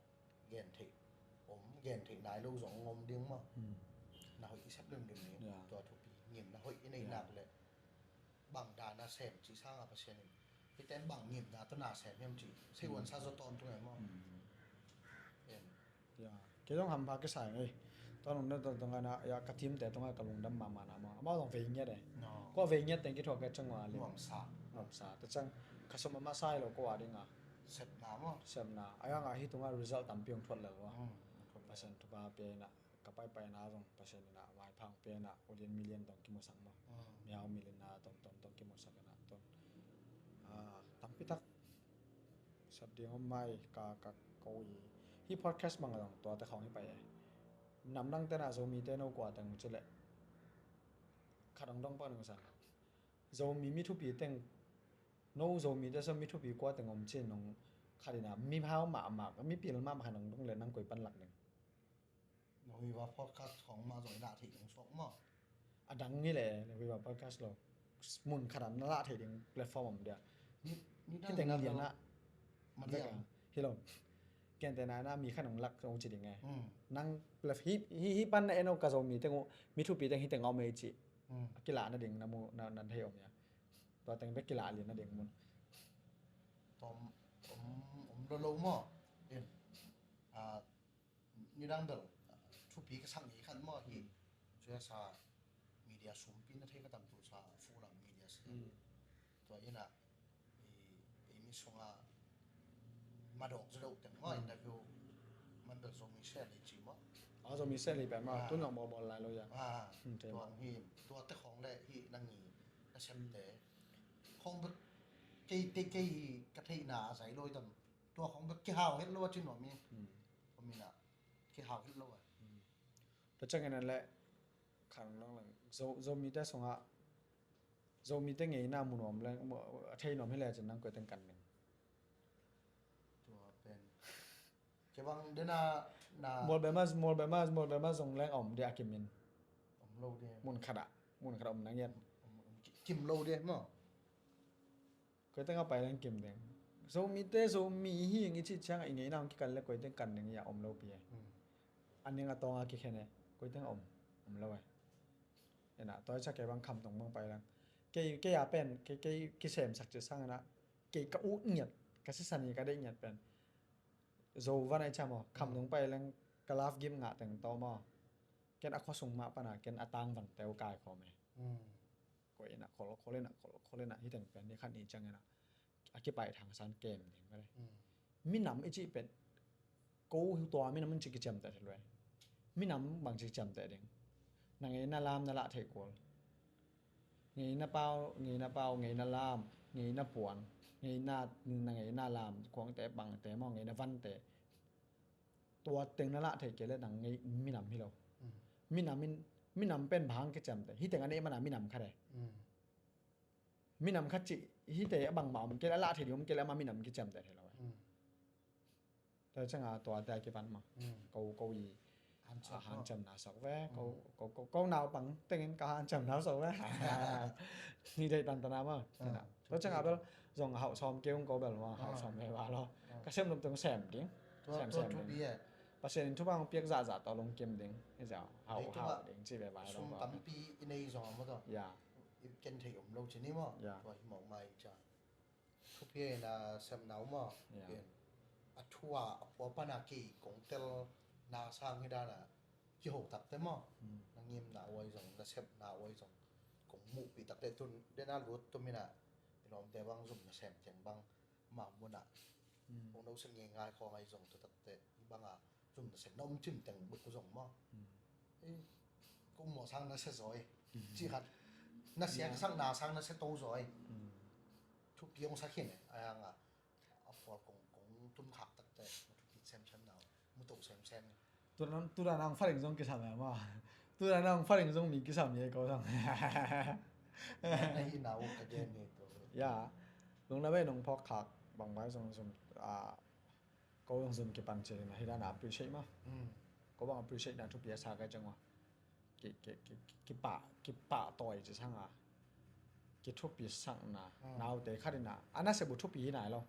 gen theih om, gen theih nai lo zong om ding maw. Na hoih i sep limlim ni, tua thupi ngimna hoih i neih nak le bang dan a sem ci sang a Pasian in hih ten bang ngimna tawh na sem hiam ci sei uan sa zaw tawntung e maw. Ya, kei zong hampha kisa ngei. Tua nung na tua tung ana, ya, ka team te tung a ka lungdam mahmah na maw. Amau zong vei ngiat e. Kua vei ngiat teng kithuak ka cang ua lim. Nuamsa. Nuamsa. Ta cang ka sum a masa hi lo kua ding a. Sepna maw. Sepna. A yang a hi tung a result tampi ong thuat lel ua. Pasian thupha pia ina. Ka paipaina zong Pasian ina maipha ong pia ina. Ulian milian tong kimusak maw. Miau milian na tong tong tong kimusak ina tong. Ah, tampi tak sap ding om mai ka, ka ko i. Hi podcast bang a zong tua te khong hi pai e. Nam dang te na Zomi te no kua teng ci le. Khat ong dong pa nung san. Zomi mi thupi teng. No Zomi te so mi thupi kua teng om ci nong khat ina mi hau mahmah, mi pil mahmah nong dong le nang koi pan lak ding. Viva podcast khong mah zong i lah theih ding suak maw. A dang hi le, le Viva podcast lo. Mun khat a na lah theih ding platform om dia. Ni, ni dang hi teng na lian bel a. Madiang. Hi lo. Ken te na na mi khat ong lak ong ci ding e. Nang platform hi, hi, hi pan na eno ka Zomi teng u, mi thupi teng hi teng om e ci. A kilah na ding na mu, na, na thei om ya. Tua teng bek kilah lian na ding mun. Tom, om, om lo lo maw. In. Ah, Nidang bel, ah, thupi ka sak ngei khat maw hi. Cuya sa media sumpi na thei ka tam tu sa Fulam Media si. Tua ina, i, i mi sunga madok zedok teng maw interview man bel Zomi se lei ci maw. Ah, Zomi se lei pen maw, tun zong bawlbawl lai lo ya. Ah, tua hi, tua te khong le hi nang i, na sem te. Khong bek kei te kei ka theihna a zai lo i tam. Tua khong bek kihau het lo a ci nuam i. Tua mina kihau het lo a. Tua ciangin a leh khang nang lang Zo, Zomite sungah Zomite ngeina mu nuam leng a thei nuam hi leh cin nang koi teng kan ning. Tua pen kei bang dena na Mualbema, Mualbema, Mualbema zong leng a om dia a kimin. Om lo dia. Mun khatah, mun khatah om nang ian. Kim lo dia maw. Koi teng a pai leng kim ding. Zomite Zomi hi ing i cih ciangah i ngeina hong kikal le koi teng kan ding i a om lo pi e. A ning a tawng a kikhen e. Koi teng a om, om lo e. Ena toi ciah kei bang Kham Tong bang pai leng. Kei, kei a pen, kei, kei kisemsak cih sang ena. Kei ka ut ngiat, ka sisan i ka deih ngiat pen. Zo van ai ciah maw, Kham Tong pai leng ka love game ngah teng tawh maw. Ken a khuasung mah pana, ken a tang van teu kai khawm e. Koi ina khol, khol ina khol, khol ina hi teng pen ni khat ni ciang ina a kipai thangsan kem ding ka le. Minam i cih pen ko tua minam in ci kiciamteh thei lua. Minam bang ci kiciamteh ding. Na ngeina lam na lah thei kual. Ngeina pau, ngeina pau, ngeina lam, ngeina puan, ngeina, na ngeina lam, kuangte bangte maw, ngeina vante. Tua teng na lah thei kei le nang ngei minam hi lo. Minam in, minam pen bang kiciamteh hi teng a neih mana minam khat e. Minam khat cih hi te a bangmah om kei le a lah thei ding om kei le ama minam kiciamteh thei lo e. Tua cianga tua te a kipan ma ko, ko i hanciamna sak ve. Ko, ko, ko, ko naupang tengin ka hanciamna sak ve. Ni dei tantana ma. Tua cianga bel zong hauh sawm kei ung ko bel ma hauh sawm ve va lo. Ka sem lum teng sem ding. Sem, sem ding. Pasian in thupha hong piak zahzah tawh lungkim ding. Hau, hau ding ci ve vai lo. Sum tampi i nei zong a maw tawh. Ya. I ken thei om lo ci ni maw. Ya. Tua hi mawk mai ca. Thupi a ina sem nau maw. Ya. A thu a a pua pana kei kong tel na sang hi dana kiho takte maw. Na ngimna uai zong, na sepna uai zong kong muhpih takte tun dena lut tumina i lawmte bang zum na sem teng bang ma muna. Kong no sem ngei ngai khaw ngai zong tu takte i banga zum na sem na um cim teng buk zong maw. Ko mawh sang na se zawi. Ci khat na sia ka sang na sang na se to zawi. thupi hong sa khin e, a hang a, a pawl kong, kong tun khak takte, mu thupi semsem na, mu to semsem. Tudan, tudan ang faring zong kisam e ma. Tudan ang faring zong mi kisam e ko zong. Na hi na wo ka gen ni to. Ya. Lungdam e nong phawk khak bang vai zong zum, a, ko zong zum kipan cil na hi dan a appreciate ma. Mm. Ko bang appreciate na thupi a sa ka zong wa. Ki, ki, ki, ki, kipah, kipah tawi ci sang a. Kithupi sakna. Mm. Naute khat in a. A nasep uh thupi hi nai lo.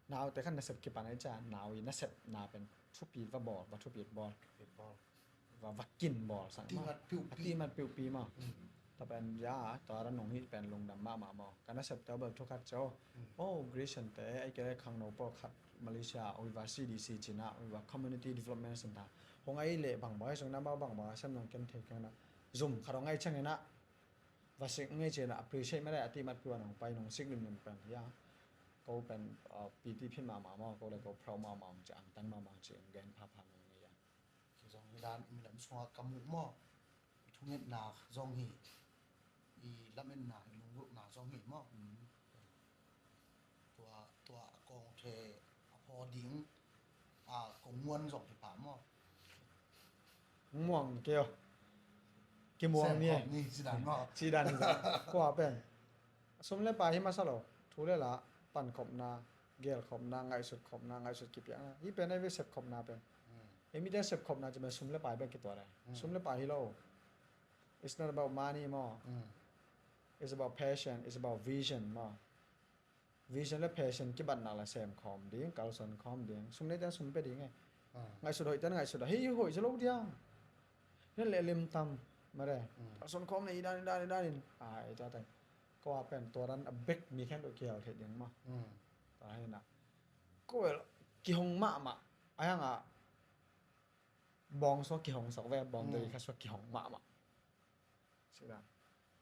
Naute khat nasep kipan ai cia. Nau i nasep na pen thupi va bawl, va thupi bawl. Thupi bawl. Va, va kin bawl sang. Timat piupi. Timat piupi ma. Mm. Tua pen ya, tua ran nong hi pen lungdam mahmah maw. Ka nasepte uh bel thu khat cio. Mm. Oh, Grecian te, ei ke khangno pawl khat Malaysia, ui va C D C Cina, ui va Community Development Center. Hong ai leh bang bang, hong na bang bang, sem nong ken thei keng na. Zum khat hong ai ciangin a. Va sik ngei cina, appreciate mah dai, a timat piuan hong pai nong sik limlim pen. Ya. Ko pen, uh, piti phin mahmah maw, ko le ko proud mahmah hong ci, angtang mahmah hong ci, hong gen phapha mong ngei ya. Ci zong hi dan, i minam sungah ka muh maw. I thungetna zong hi. I lametna, i lunggulhna zong hi maw. Mm. Tua, tua a kawng the a phaw ding, a kong muan zong hi pah maw. Muang kei aw. Kimuang ni e. Sem khawm ni, ci dan maw. Ci dan hi zong. Kua pen. Sum le pai hi masa lo. Thu le la, pankhopna, gelkhopna, ngaihsutkhopna, ngaihsut kipiakna. Hi pen ei ve sepkhopna pen. Mm. Ei mite sepkhopna ci pen sum le pai pen kituat e. Mm. Sum le pai hi lo. It's not about money maw. Mm. It's about passion, it's about vision maw. Vision le passion kibatna la sem khawm ding, kalsuan khawm ding. Sum nei ten sum pe ding e. Ah. Ngaihsut hoih ten ngaihsut a. Hei hoih ci lo diang. Hei le lim tam. Mare. Mm. Kalsuan khawm nei i dan, i dan, i dan in. Ai, tua ten. Ko a pen, tua dan a bek mi khen tu kial thei ding ma. Mm. Tua hei na. Ko el kihong mahmah. A hang a. Bawng sua kihong sok ve, bawng dei kha sua kihong mahmah. Sida.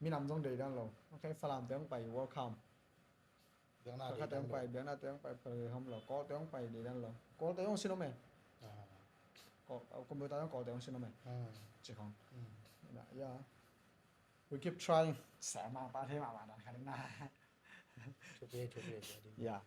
Minam zong dei dan lo. Ok, Falam te hong pai, welcome. Biakna dei dan lo. Biakna te hong pai, pai hom lo. Kawl te hong pai dei dan lo. Kawl te hong sin om e. Ah. Kawl, computer hong Kawl te hong sin om e. Ah. Ci khong. Mm. Na, ya. We keep trying. Sa ma pa the ma ma dan kha ding na. Thupi, thupi, thupi. Ya.